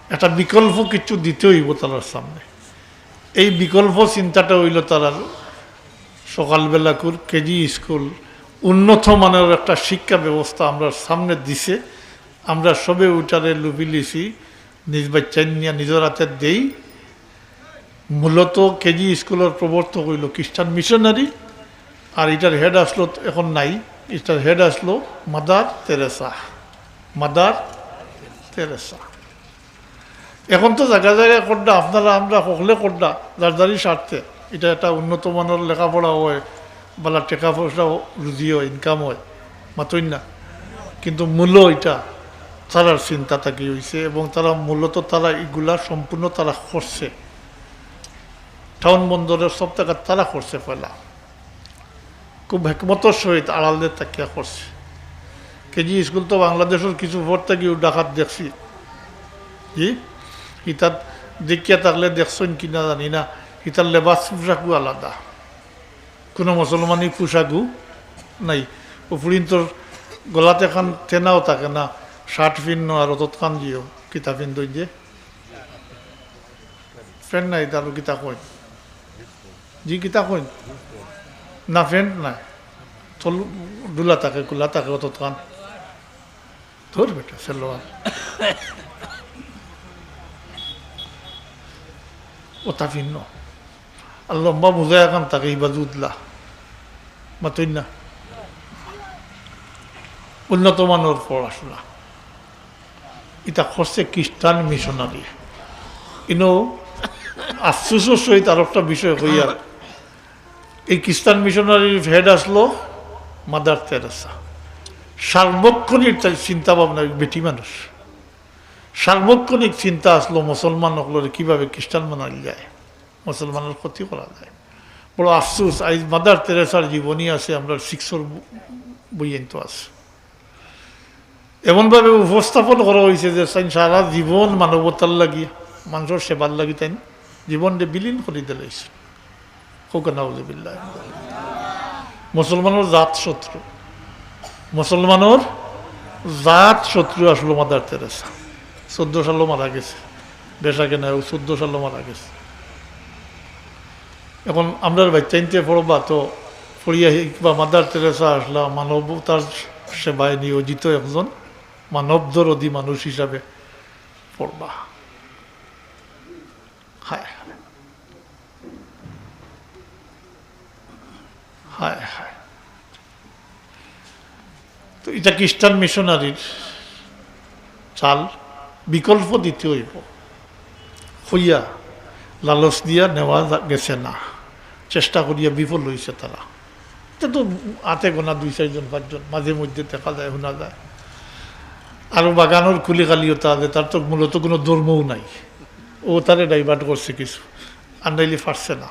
একটা বিকল্প কিচ্ছু দিতে অইবো তারার সামনে। এই বিকল্প চিন্তাটা অইলো তারার সকালবেলাকুর কেজি স্কুল, উন্নত মানর একটা শিক্ষা ব্যবস্থা আমরার সামনে দিছে। আমরা সবে উটারে লুফিলিছি, নিজ বাইচ্চাইন নিয়া নিজর আতে দেই। মূলত কেজি স্কুলর প্রবর্তক অইলো খ্রিস্টান মিশনারি, আর ইটার হেড আছলো, এখন নাই, ইটার হেড আছলো মাদার তেরেসা। Mother Teresa. এখন তো জাগা জাগা কররা, আপনারা আমরা অকলে কররা, যার যারই স্বার্থে। ইটা একটা উন্নত মানর লেখাপড়া অয়, বালা টেকা পয়সা রুজি অয়, ইনকাম অয়, মাতইন না। কিন্তু মূল ইটা তারার চিন্তা থাকি অইছে, এবং তারা মূলত তারা ইগুলা সম্পূর্ণ তারা করছে। টাউন বন্দরর সব জাগা তারা করছে পয়লা। খুব হেকমতর সহিত আড়ালে থাকিয়া করছে। কেজি স্কুল তো বাংলাদেশর কিছু পর থাকিউ ঢাকাত দেখছি। জি, ইতাত দেখিয়া থাকলে দেখছইন কিনা জানি না, ইতার লেবাস পোশাকও আলাদা, কুনু মুসলমানি পোশাকও নাই। ও ফুড়িন্তর গলাত একখান তেনাও থাকে না, শার্ট ফিন্নো আর অতখান জিও, কিতা ফিন্দইন যে ফেন নাই, তার কিতা কইন? জি, কিতা কইন? না, ফেন নাই। তল ডুলা থাকে, কুলা থাকে, অতখান। ধর বেটা, সেলোয়ার। ওটা ভিন্ন। আর লম্বা মোজা একখান থাকে, ইবা জুদলা। মাতইন না। উন্নত মানর পড়াশোনা। ইটা করছে খ্রিস্টান মিশনারি। ইনো আফসোসর সহিত আরোকটা বিষয় কইয়ার, এই খ্রিস্টান মিশনারির হেড আছলো মাদার তেরেসা। সার্বক্ষণিক তার চিন্তা ভাবনা, বেটি মানুষ, সার্বক্ষণিক চিন্তা আছলো মুসলমান অকলরে কিভাবে খ্রিস্টান বানাইল যায়, মুসলমানর ক্ষতি করা যায়। বড় আফসোস, আইজ মাদার তেরেসার জীবনী আছে, আমরার সিক্সর বইয়াইন্তো আছে। এমনভাবে উপস্থাপন করা অইছে যে তাইন সারা জীবন মানবতার লাগি, মানষর সেবার লাগি তাইন জীবনরে বিলীন করি দিলাইছইন। কউক্কা নাউজুবিল্লাহ। মুসলমানর জাত শত্রু, মুসলমানর জাত শত্রু আসলো মাদার তেরেসা। চৌদ্দ সালো মারা গেছে, বেশ আগে না, অউ চৌদ্দ সালো মারা গেছে। এখন আমরার বাইচ্চাইন্তে পড়বা তো, পড়িয়া হিকবা মাদার তেরেসা আসলা মানবতার সেবায় নিয়োজিত একজন মানব দরদি মানুষ হিসাবে পড়বা। হায় হায়। হায় হায়। তো ইটা খ্রিস্টান মিশনারির চাল, বিকল্প দিতে অইবো। কইয়া লালচ দিয়া নেওয়া যা-, গেছে না, চেষ্টা করিয়া বিফল অইছে তারা। ইটা তো আতে গোনা দুই চাইরজন পাঁচজন, মাঝে মধ্যে দেখা যায়, হুনা যায়। আর বাগানর কুলি খালি ওটা আছে, তার তো মূলত কুনু ধর্মও নাই, অউ তারে divert করছে কিছু, আর নাইলে পারছে না।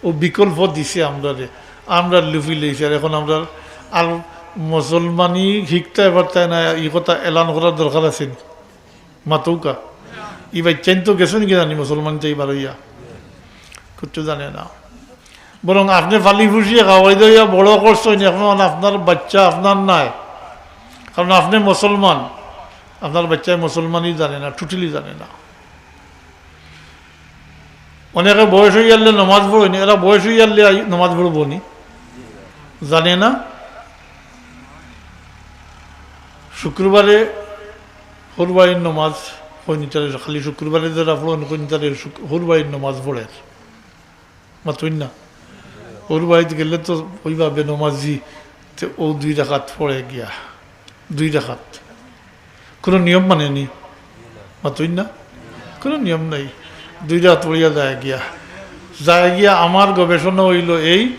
অউ বিকল্প দিছে আমরারে, আমরা লুফি লইছি। আর এখন আমরা আর মুসলমানি হিকতায় পারতায় না, ই কথা এলান করার দরকার আছে নি? মাতউক্কা। ই বাইচ্চাইন তো গেছইন কি জানি মুসলমানি থাকি বারইয়া, কিচ্ছু জানে না। বরং আপনে পালি পুষিয়া খাওয়াই দাওয়াইয়া বড় করছইন, এখন আপনার বাইচ্চা আপনার নায়, কারণ আপনে মুসলমান, আপনার বাইচ্চায় মুসলমানি জানে না, totally জানে না। অনেকে বয়স অইয়ারলে নমাজ পড়ইন, এরা বয়স অইয়ারলে আই-, নমাজ পড়বো নি? জানে না। শুক্রবারে হুরবাইর নমাজ কইন তারে, খালি শুক্রবারে যেরা পড়ইন কইন তারে শুক-, হুরবাইর নমাজ পড়ের। মাতইন না। হুরবাইত গেলে তো অইবা বেনমাজি, তে অউ দুই রাকাত পড়ে গিয়া, দুই রাকাত। কুনু নিয়ম মানে নি? মাতইন না? কুনু নিয়ম নাই। দুই রাকাত পড়িয়া যায় গিয়া। যায় গিয়া আমার গবেষণা অইলো এই,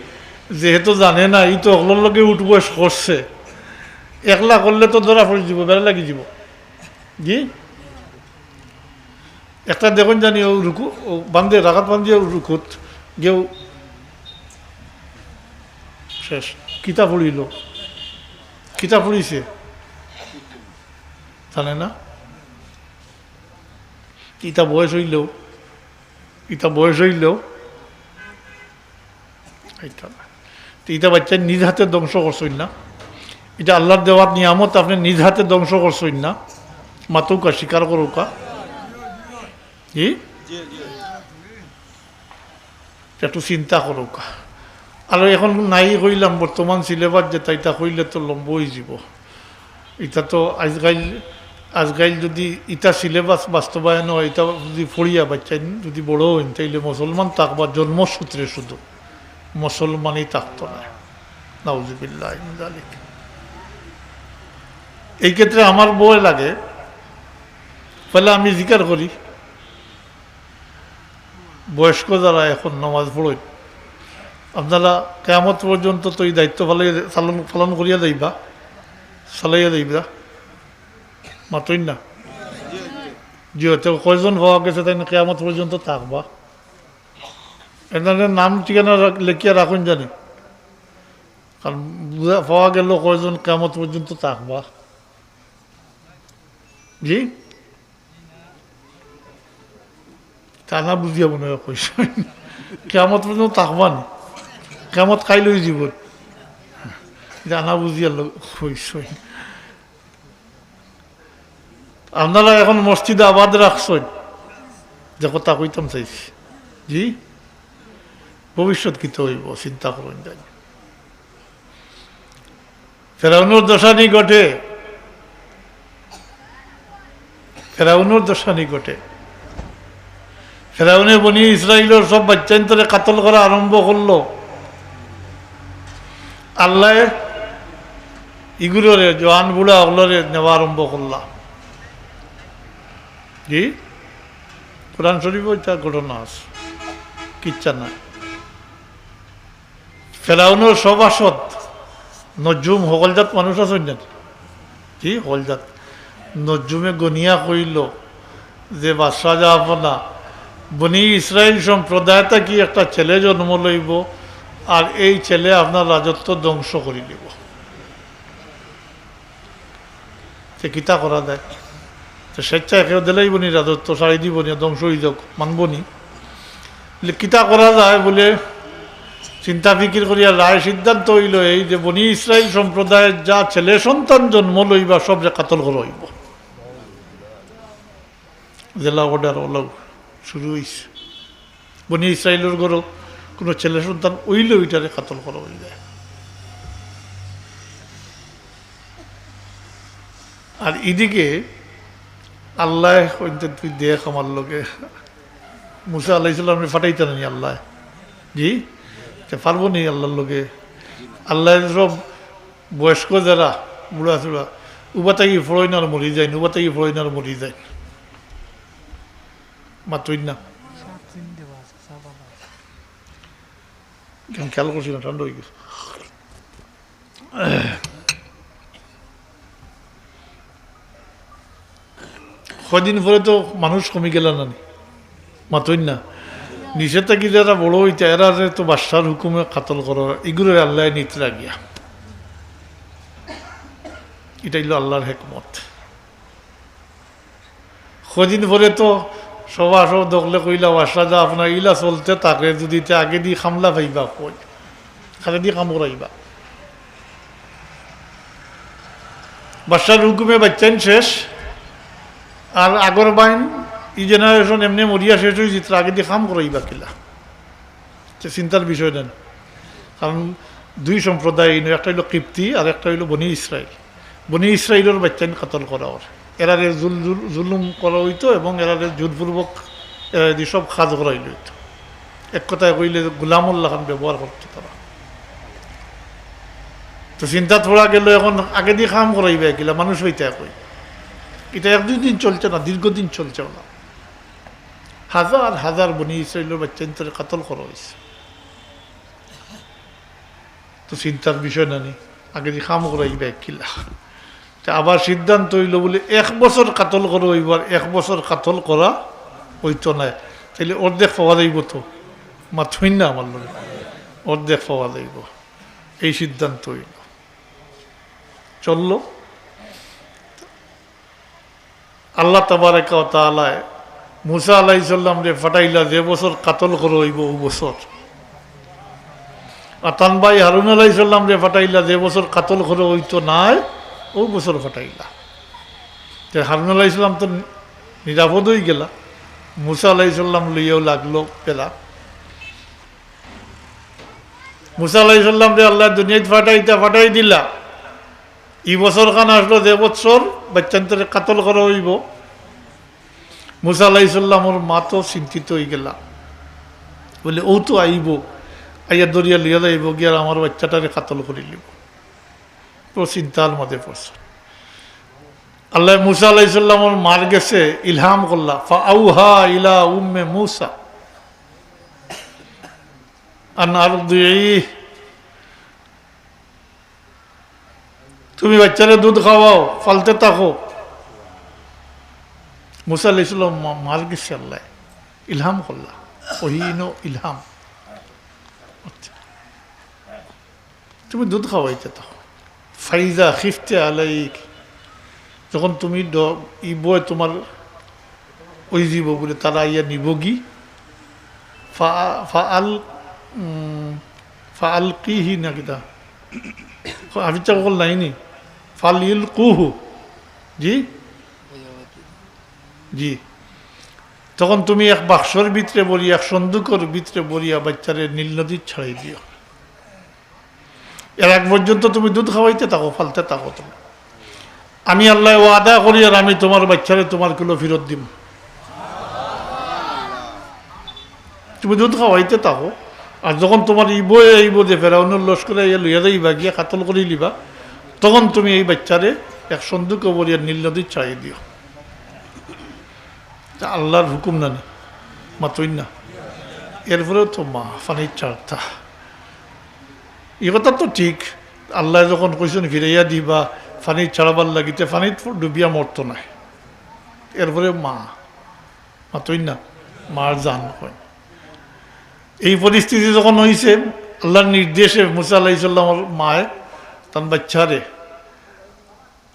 যেহেতু জানে না, ই তো অকলর লগে উঠবস করছে। একলা করলে তো ধরা পড়ি যিবো, বেড়া লাগি যিবো। জি? একটা দেখইন জানি অউ রুকু, অউ বান্দে, রাকাত বান্দিয়া অউ রুকুত গেউ শেষ। কিতা পড়িলো? কিতা পড়িছে? জানে না? ইতা বয়স অইলেও, ইতা বয়স অইলেও, ইতা না। তে ইতা বাইচ্চায় নিজ হাতে ধ্বংস করছইন না? ইটা আল্লার দেওয়া নিয়ামত, আপনে নিজ হাতে ধ্বংস করছইন না? মাতউক্কা, স্বীকার করউক্কা। জি? একটু চিন্তা করউক্কা। আর এখন নাই কইলাম, বর্তমান syllabus যেটা, ইটা কইলে তো লম্বা অইযিবো। ইটা তো আইজকাইল, আইজকাইল যুদি ইটা syllabus বাস্তবায়ন অয়, ইটা যুদি পড়িয়া বাইচ্চাইন যুদি বড় অইন, তাইলে মুসলমান থাকবা জন্মসূত্রে শুধু, মুসলমানই থাকতো না। নাউজুবিল্লাহি মিন যালিক। এই ক্ষেত্রে আমার ভয় লাগে, পয়লা আমি জিকার করি, বয়স্ক যারা এখন নমাজ পড়ইন, আপনারা কিয়ামত পর্যন্ত তো ই দায়িত্ব পালন, পালন করিয়া যাইবা, চালাইয়া যাইবা, মাতইন না? জি, অয়, তে কয়জন পাওয়া গেছে তাইন কিয়ামত পর্যন্ত থাকবা? এনাদের নাম ঠিকানা রাখ-, লেখিয়া রাখইন জানি, কারণ বুঝা, পাওয়া গেল কয়জন কিয়ামত পর্যন্ত থাকবা। জি? তা না বুঝিয়া মনে অয় কইছইন। কিয়ামত পর্যন্ত থাকবা নি? কিয়ামত কাইল অইযিবো। তা না বুঝিয়া ল-, কইছইন। আপনারা এখন মসজিদ আবাদ রাখছইন, যে কথা কইতাম চাইছি। জি? ভবিষ্যৎ কিতা অইবো, চিন্তা করইন জানি। ফেরাউনর দশা নি ঘটে, ফেরাউনর দশা নি ঘটে। ফেরাউনে বনি ইসরাইলর সব বাইচ্চাইন্তরে কাতল করা আরম্ভ করলো। আল্লায় ইগুলোরে, জোয়ান বুড়া অকলরে নেওয়া আরম্ভ করলা। জি? কোরআন শরীফো ইটা ঘটনা আছে, কিচ্ছা নাই। ফেরাউনর সভাসদ নজ্জুম, হকলজাত মানুষ আছইন না? জি, হকলজাত। নজ্জুমে গনিয়া কইল যে, "বাদশাহ জাহাপনা, বনি ইসরাইল সম্প্রদায় থাকি একটা ছেলে জন্ম লইবো, আর এই ছেলে আপনার রাজত্ব ধ্বংস করি দিবো।" তে কিতা করা যায়? তে স্বেচ্ছায় কেউ দিলাইবো নি রাজত্ব, ছাড়ি দিবো নি, ধ্বংস অই যাউক, মানবো নি? বলে, "কিতা করা যায়?" বলে, চিন্তা ফিকির করিয়া রায় সিদ্ধান্ত অইলো এই যে, বনি ইসরাইল সম্প্রদায়ের যা ছেলে সন্তান জন্ম লইবা, সবরে কাতল করা অইবো। জেলা অর্ডার অলাউ শুরু অইছে। বনি ইসরাইলর ঘরো কুনু ছেলে সন্তান অইলেউ ইটারে কাতল করা অইযায়। আর ইদিকে আল্লায় কইন, "তুই দেখ আমার লগে।" মুসা আলাইহিস সালামরে ফাটাইতা নানি আল্লায়? জি? তে পারবো নি আল্লার লগে? আল্লায় সব বয়স্ক যারা, বুড়া চুড়া, উবা থাকি ফড়ইন আর মরি যাইন, উবা থাকি ফড়ইন আর মরি যাইন। মাতইন না। কেন খেয়াল করছি না, ঠান্ডা অই গেছে। কয়দিন পরে তো মানুষ কমি গেলা নানি, মাতইন না। নিচে থাকি যারা বড় অইতা, এরারে তো বাদশার হুকুমে কাতল করা, ইগুরে আল্লায় নিতরা গিয়া। ইটা অইলো আল্লার হেকমত। কয়দিন পরে তো সভা সব দখলে কইলা, "বাদশা যা আপনার ইলা চলতে থাকে, যদি তে আগেদি কামলা পাইবা কই, কাজেদি কাম করাইবা।" বাদশার হুকুমে বাইচ্চাইন শেষ, আর আগর বাইন ই জেনারেশন এমনে মরিয়া শেষ অইযিত্রা, আগেদি কাম করাইবা কিলা? তে চিন্তার বিষয় নানি। কারণ দুই সম্প্রদায় ইনো, একটা অইলো কিপ্তি আর একটা অইলো বনি ইসরাইল। বনি ইসরাইলর বাইচ্চাইন কাতল করা অর। এরারে জুল-, জুল-, জুলুম করা অইতো এবং এরারে জোরপূর্বক এরাদি সব কাজ করাইল অইতো। এক কথায় কইলে গুলামর লাখান ব্যবহার করতো তারা। তো চিন্তাত পড়া গেল, এখন আগেদি কাম করাইবা কিলা, মানুষ অইতা কই। ইটা এক দুই দিন চলছে না, দীর্ঘদিন চলছে না। হাজার হাজার বনি ইসরাইলর বাইচ্চাইন্তরে কাতল করা অইছে। তো চিন্তার বিষয় নানি, আগেদি কাম করাইবা কিলা। তে আবার সিদ্ধান্ত অইলো বলে এক বছর কাতল করা অইবো, আর এক বছর কাতল করা অইতো নায়। তাইলে অর্ধেক পাওয়া যাইবো তো, মাতইন না আমার লগে, অর্ধেক পাওয়া যাইবো। এই সিদ্ধান্ত অইলো, চললো। আল্লাহ তাবারাকা ওয়া তাআলায় মুসা আলাইহিস সালামরে ফাটাইলা যে বছর কাতল করা অইবো অউ বছর। আর তান ভাই হারুন আলাইহিস সালামরে ফাটাইলা যে বছর কাতল করা অইতো নায়, অউ বছর ফাটাইলা। তে হারুন আলাইহিস সালাম তো নিরাপদ অই গেলা, মুসা আলাইহিস সালাম লইয়াও লাগলো পেলা। মুসা আলাইহিস সালামরে আল্লায় দুনিয়াত ফাটাইতা ফাটাই দিলা। ই বছর খান আসলো যে বছর বাইচ্চাইন্তরে কাতল করা অইবো। মুসা আলাইহিস সালামর মা তো চিন্তিত অই গেলা, বলে, "অউ তো আইবো, আইয়া ধরিয়া লইয়া যাইবো গিয়া, আর আমার বাইচ্চাটারে কাতল করিলিবো।" তো চিন্তার মাঝে পড়ছে। আল্লায় মুসা আলাইহিস সালামর মার গেছে ইলহাম করলা, "ফাআউহা ইলা উম্মে মুসা আন আরদিহি।" তুমি বাইচ্চারে দুধ খাওয়াও, ফালতে থাকো। মুসা আলাইহিস সালাম মা-, মার গেছে আল্লায় ইলহাম করলা, ওহী ইনো ইলহাম। আচ্ছা। তুমি দুধ খাওয়াইতে থাকো। ফাইজা খিফতে আলাইহি, যখন তুমি ড-, ই ভয় তুমার অইযিবো বুলে তারা আইয়া নিবোগি। ফা-, ফাআল-, উম, ফাআলকিহি না কিতা? হাফিজ সাব অকল নাইনি? ফালইলকুহু। জি? জি। তখন তুমি এক বাক্সর ভিতরে ভরিয়া, এক সন্দুকর ভিতরে ভরিয়া বাইচ্চারে নীল নদীত ছাড়ি দিও। এর আগ পর্যন্ত তুমি দুধ খাওয়াইতে থাকো, ফালতে থাকো তুমি। আমি আল্লায় ওয়াদা করি, আর আমি তুমার বাইচ্চারে তুমার কুলো ফিরত দিমু। তুমি দুধ খাওয়াইতে থাকো, আর যখন তুমার ই ভয় আইবো যে ফেরাউনর লস্করে আইয়া লইয়া যাইবা, গিয়া কাতল করিলিবা, তখন তুমি এই বাইচ্চারে এক সন্দুকো ভরিয়া নীল নদীত ছাড়ি দিও। তে আল্লার হুকুম নানি, মাতইন না। এরপরেও তো মা পানিত ছাড়তা। ই কথা তো ঠিক, আল্লায় যখন কইছইন ফিরাইয়া দিবা, পানিত ছাড়বার লাগি, তে পানিত ডুবিয়া মরতো নায়। এরপরে মা, মাতইন না, মার জান কইন। এই পরিস্থিতি যখন অইছে, আল্লার নির্দেশে মুসা আলাইহিস সালামর মায় তান বাইচ্চারে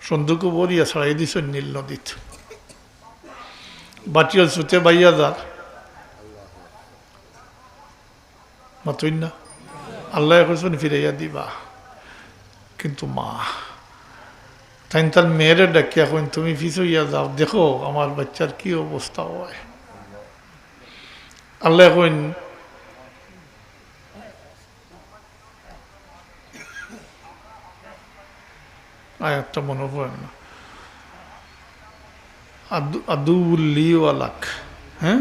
সন্দুকো ভরিয়া ছাড়াই দিছইন নীল নদীত। বাটিও ছুটে বাইয়া যার। মাতইন না? আল্লায় কইছইন ফিরাইয়া দিবা। কিন্তু মা, তাইন তান মেয়েরে ডাকিয়া কইন, "তুমি পিছইয়া যাও, দেখো আমার বাচ্চার কি অবস্থা অয়।" আল্লায় কইন, আয়াতটা মনো পড়ের না। আদু-, আদুউল্লি ওয়ালাক। হ্যাঁ?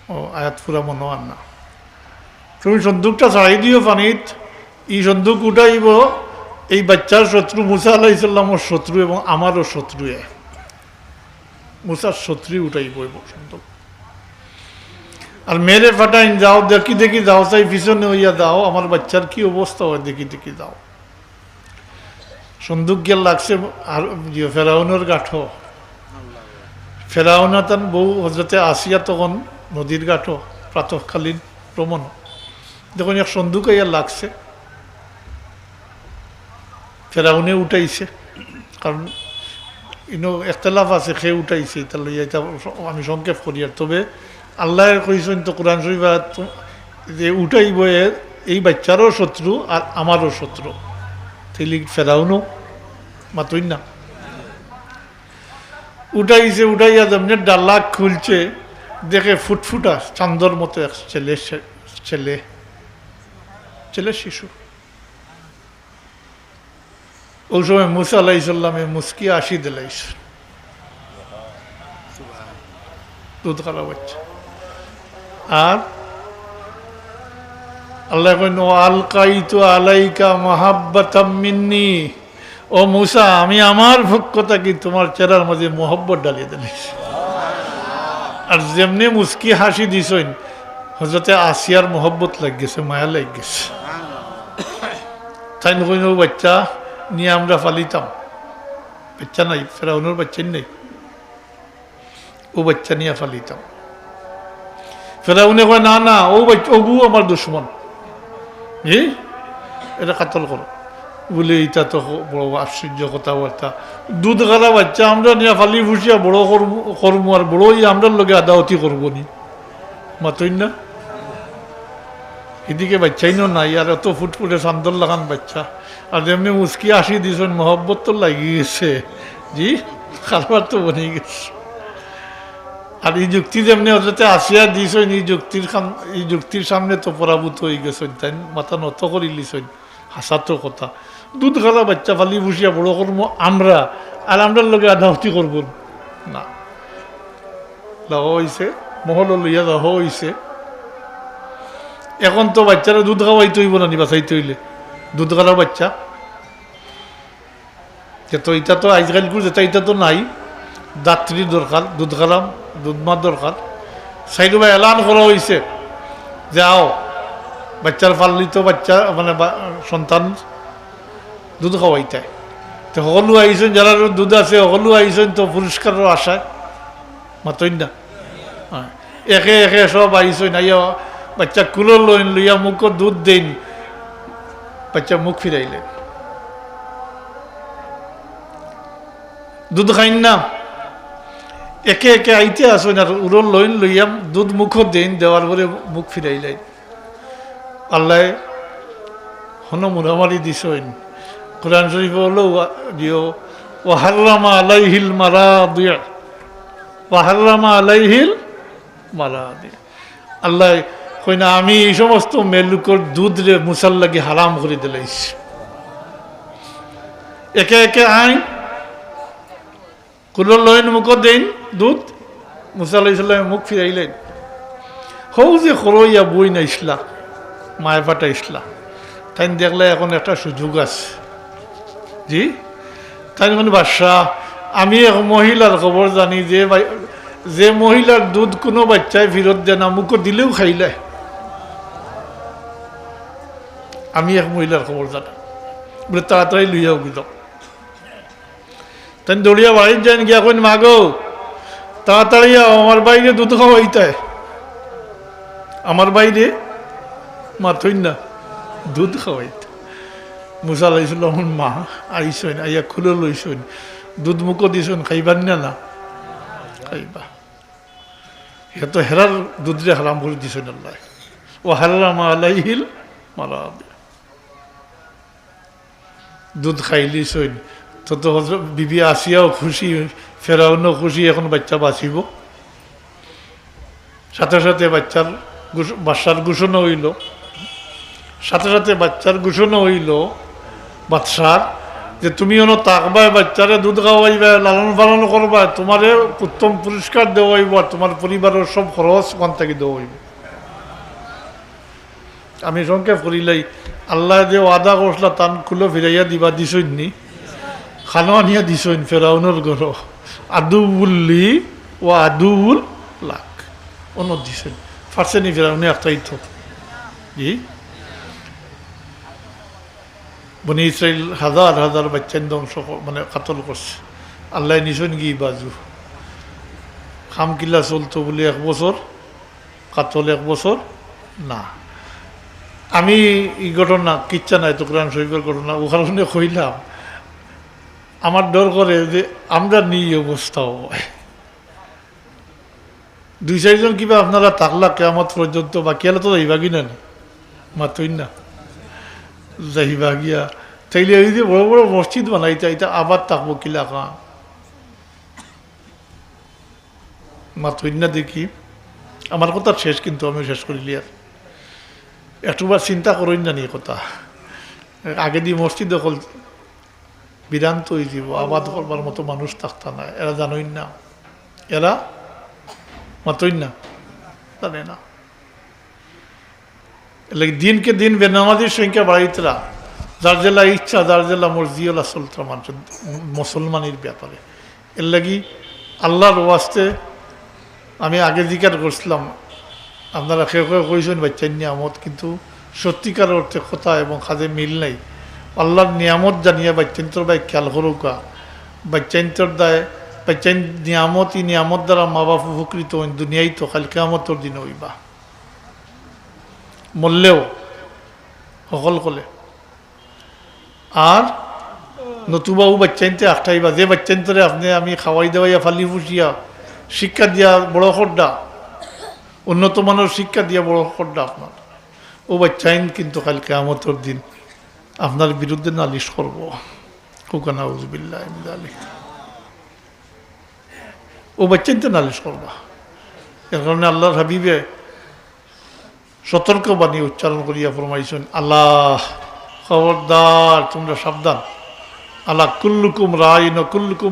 ও, আয়াত পুরা মনো আর না। তুমি সন্দুকটা ছাড়াই দিও পানিত, ই সন্দুক উঠাইবো এই বাচ্চার শত্রু, মুসা আলাইহিস সালামর শত্রু এবং আমারও শত্রু এ। মুসার শত্রু উঠাইবো এই সন্দুক। আর মেয়েরে পাঠাইন, "যাও, দেখি দেখি যাও, চাই পিছনে অইয়া যাও, আমার বাচ্চার কি অবস্থা অয় দেখি দেখি যাও।" সন্দুক গিয়া লাগছে আর ইয়ে ফেরাউনর গাটো। ফেরাউন আর তান বউ হজরতে আসিয়া তখন নদীর গাটো প্রাতঃকালীন ভ্রমণ। দেখইন এক সন্দুক আইয়া লাগছে, ফেরাউনে উঠাইছে, কারণ ইনো একতলাফ আছে, কে উঠাইছে, ইটা লইয়া ইটা আমি সংক্ষেপ করি। আর তবে আল্লায় কইছইন তো কোরআন শরীফ আয়াত, যে উঠাইবো এ, এই বাচ্চারও শত্রু আর আমারও শত্রু। তাইলে ফেরাউনও মাতইন না। উঠাইছে, উঠাইয়া যেমনে ডালা খুলছে, দেখে ফুটফুটা চান্দর মতো এক ছেলে, ছে-, ছেলে, ছেলে শিশু। ওই সময় মুসা আলাইহিস সালামে মুচকি হাসি দিলাইছইন। দুধ খালা বাচ্চা। আর আল্লায় কইন, "ওয়া আলকাইতু আলাইকা মাহাব্বাতাম মিন্নি।" ও মুসা, আমি আমার পক্ষ থাকি তোমার চেহারার মাঝে মহব্বত ঢালিয়া দিলাইছি। আর যেমনে মুচকি হাসি দিছইন, হজরতে আসিয়ার মহব্বত লাগি গেছে, মায়া লাগি গেছে। তাইন কইন, "ও বাচ্চা নিয়া আমরা ফালিতাম।" বাচ্চা নাই, ফেরাউনর বাচ্চা নাই। ও বাচ্চা নিয়া ফালিতাম। ফেরাউনে কয়, "না, না, ও বাচ্চা, ওগু আমার দুশমন। জি, এটা কাতল করো।" বলে, "এটা তো হ-, বড় আশ্চর্য কথাবার্তা। দুধ খালা বাচ্চা আমরা নিয়া ফালি ফুসিয়া বড় করমু, করমু আর বড় অইয়া আমরার লগে আদাওতি করবো নি।" মাতইন না? এদিকে বাচ্চাইনও নাই, আর অত ফুটফুটে চান্দর লাখান বাচ্চা। আর যেমনে মুচকি হাসি দিছইন, মহব্বত তো লাগি গেছে। জি, কারবার তো বনি গেছে। আর ই যুক্তি যেমনে হজরতে আসিয়া দিছইন, ই যুক্তির খান-, ই যুক্তির সামনে তো পরাভূত অই গেছইন, তাইন মাথা নত করিলিছইন। হাছা তো কথা। দুধ খালা বাচ্চা ফালি ফুসিয়া বড় করমু আমরা, আর আমরার লগে আদাওতি করবো না। দেওয়া অইছে, মহলো লইয়া দেওয়া অইছে। এখন তো বাচ্চারে দুধ খাওয়াইতে অইবো না নি, বাঁচাইতে অইলে। দুধ খালা বাচ্চা। তে তো ইটা তো আইজকাইলকুর যেটা, ইটা তো নাই। দাত্রী দরকার, দুধ খালা, দুধ মা দরকার। সাইডো বা এলান করা অইছে যে আও, বাচ্চার পালিত বাচ্চা, মানে বা-, সন্তান দুধ খাওয়াইতায়। তে হকলু আইছইন, যারার দুধ আছে, হকলু আইছইন তো পুরস্কারর আশায়। মাতইন না? হ্যাঁ। একে একে সব আইছইন, আইয়া বাচ্চা কুলো লইন, লইয়া মুখো দুধ দেইন, বাচ্চা মুখ ফিরাইলেন। দুধ খাইন না, একে একে আইতে আছইন, আর উরো লইন লইয়া দুধ মুখো দেইন, দেওয়ার পরে মুখ ফিরাইলেন। আল্লায় হনো মুরামারি দিছইন। কোরআন শরীফ হলো ওয়া-, দিও, "ওয়া হাররামা আলাইহিল মারাদিয়া।" "ওয়া হাররামা আলাইহিল মারাদিয়া।" আল্লায় কইন, "আমি এই সমস্ত মেলুকর দুধরে মুসার লাগি হারাম করি দিলাইছি।" একে একে আইন, কুলো লইন মুখো দেইন দুধ, মুসা আলাইহিস সালামে মুখ ফিরাইলেন। হউ যে খরইয়া বইন আইছলা, মায় পাঠাইছলা, তাইন দেখলা এখন একটা সুযোগ আছে। জি, তাইন কইন, "বাদশা, আমি এক মহিলার খবর জানি যে বাই-, যে মহিলার দুধ কুনু বাচ্চায় ফিরত দেয় না, মুখো দিলেউ খাইলায়। আমি এক মহিলার খবর জানি।" বলে, "তাড়াতাড়ি লইয়া উগি যাও।" তাইন দৌড়িয়া বাড়িত যাইন, গিয়া কইন, "মাগো, তাড়াতাড়ি আও, আমার ভাইরে দুধ খাওয়াইতায়, আমার ভাইরে।" মাতইন না, দুধ খাওয়াইতায়। মুসা আলাইহিস সালামর মা আইছইন, আইয়া কুলো লইছইন, দুধ মুখো দিছইন, "খাইবা নি না?" "না।" "খাইবা।" হে তো হেরার দুধরে হারাম করি দিছইন আল্লায়। ওয়া হাররামা আলাইহিল মারাদি। দুধ খাইলিছইন, তো তো হযরত বিবি আসিয়াও খুশি, ফেরাউনও খুশি, এখন বাচ্চা বাঁচিব। সাথে সাথে বাচ্চার ঘোষ-, বাদশার ঘোষণা অইল, সাথে সাথে বাচ্চার ঘোষণা অইল বাদশার, যে তুমি অনো থাকবায়, বাচ্চারে দুধ খাওয়াইবায়, লালন পালন করবায়, তুমারে উত্তম পুরস্কার দেওয়া অইব, আর তুমার পরিবারর সব খরচ অখান থাকি দেওয়া অইব। আমি সংক্ষেপ করিলাই, আল্লায় যে ওয়াদা করছলা, তান কুলো ফিরাইয়া দিবা, দিছইন নি? খানো আনিয়া দিছইন ফেরাউনর ঘরো। আদুউল্লি ওয়া আদুউল লাক। অনো দিছইন। পারছে নি ফেরাউনে আটকাইতো? জি? বনি ইসরাইল হাজার হাজার বাচ্চাইন ধ্বংস ক-, মানে কাতল করছে। আল্লায় নিছইন গি বাজু। কাম কিলা চলতো বুলি এক বছর, কাতল এক বছর না। আমি ই ঘটনা, কিচ্ছা নায় তো, কোরআন শরীফর ঘটনা, অউ কারণে কইলাম, আমার ডর করে যে আমরার নি ই অবস্থা অয়। দুই চাইরজন কিবা আপনারা থাকলা কিয়ামত পর্যন্ত, বাকি আলা তো যাইবা গি না নি? মাতইন না। যাইবা গিয়া। তাইলে অউ যে বড় বড় মসজিদ বানাইতা, ইতা আবার থাকবো কিলাখান? মাতইন না দেখি। আমার কথা শেষ, কিন্তু আমি শেষ করিলিয়ার। একটু বার চিন্তা করইন না নি কথা। আগেদি মসজিদ অকল বিরান্ত অইযিবো, আবাদ করবার মতো মানুষ থাকতা না। এরা জানইন না, এরা মাতইন না, জানে না। এরলাগি দিনকে দিন বেনামাজির সংখ্যা বাড়িতরা, যার যেলা ইচ্ছা, যার যেলা মর্জি অলা চলতরা মানুষ মুসলমানির ব্যাপারে। এরলাগি আল্লার ওয়াস্তে আমি আগে জিকার করছিলাম, আপনারা কেউ কেউ কইছইন বাচ্চাইন নিয়ামত, কিন্তু সত্যিকার অর্থে কথা এবং কাজে মিল নাই। আল্লার নিয়ামত জানিয়া বাচ্চাইন্তর বায় খেয়াল করউক্কা, বাচ্চাইন্তর দায়, বাচ্চাইন নিয়ামত, ই নিয়ামত দ্বারা মা বাপ উপকৃত অইন, দুনিয়াইত তো, কাইল কিয়ামতর দিন অইবা। মরলেও হকল কলে। আর নতুবা অউ বাচ্চাইন্তে আটকাইবা, যে বাচ্চাইন্তরে আপনে আমি খাওয়াই দাওয়াইয়া, ফালি ফুসিয়া, শিক্ষা দিয়া বড় কররা, উন্নত মানর শিক্ষা দিয়া বড় কররা আপনার, অউ বাচ্চাইন কিন্তু কাইল কিয়ামতর দিন আপনার বিরুদ্ধে নালিশ করবো। কউক্কা নাউজুবিল্লাহি মিন যালিক। অউ বাচ্চাইন্তে নালিশ করবা। এর কারণে আল্লার হাবিবে সতর্ক বাণী উচ্চারণ করিয়া ফরমাইছইন, আল্লাহ, খবরদার, তুমরা সাবধান। আলা কুল্লুকুম রাইন ওয়া কুল্লুকুম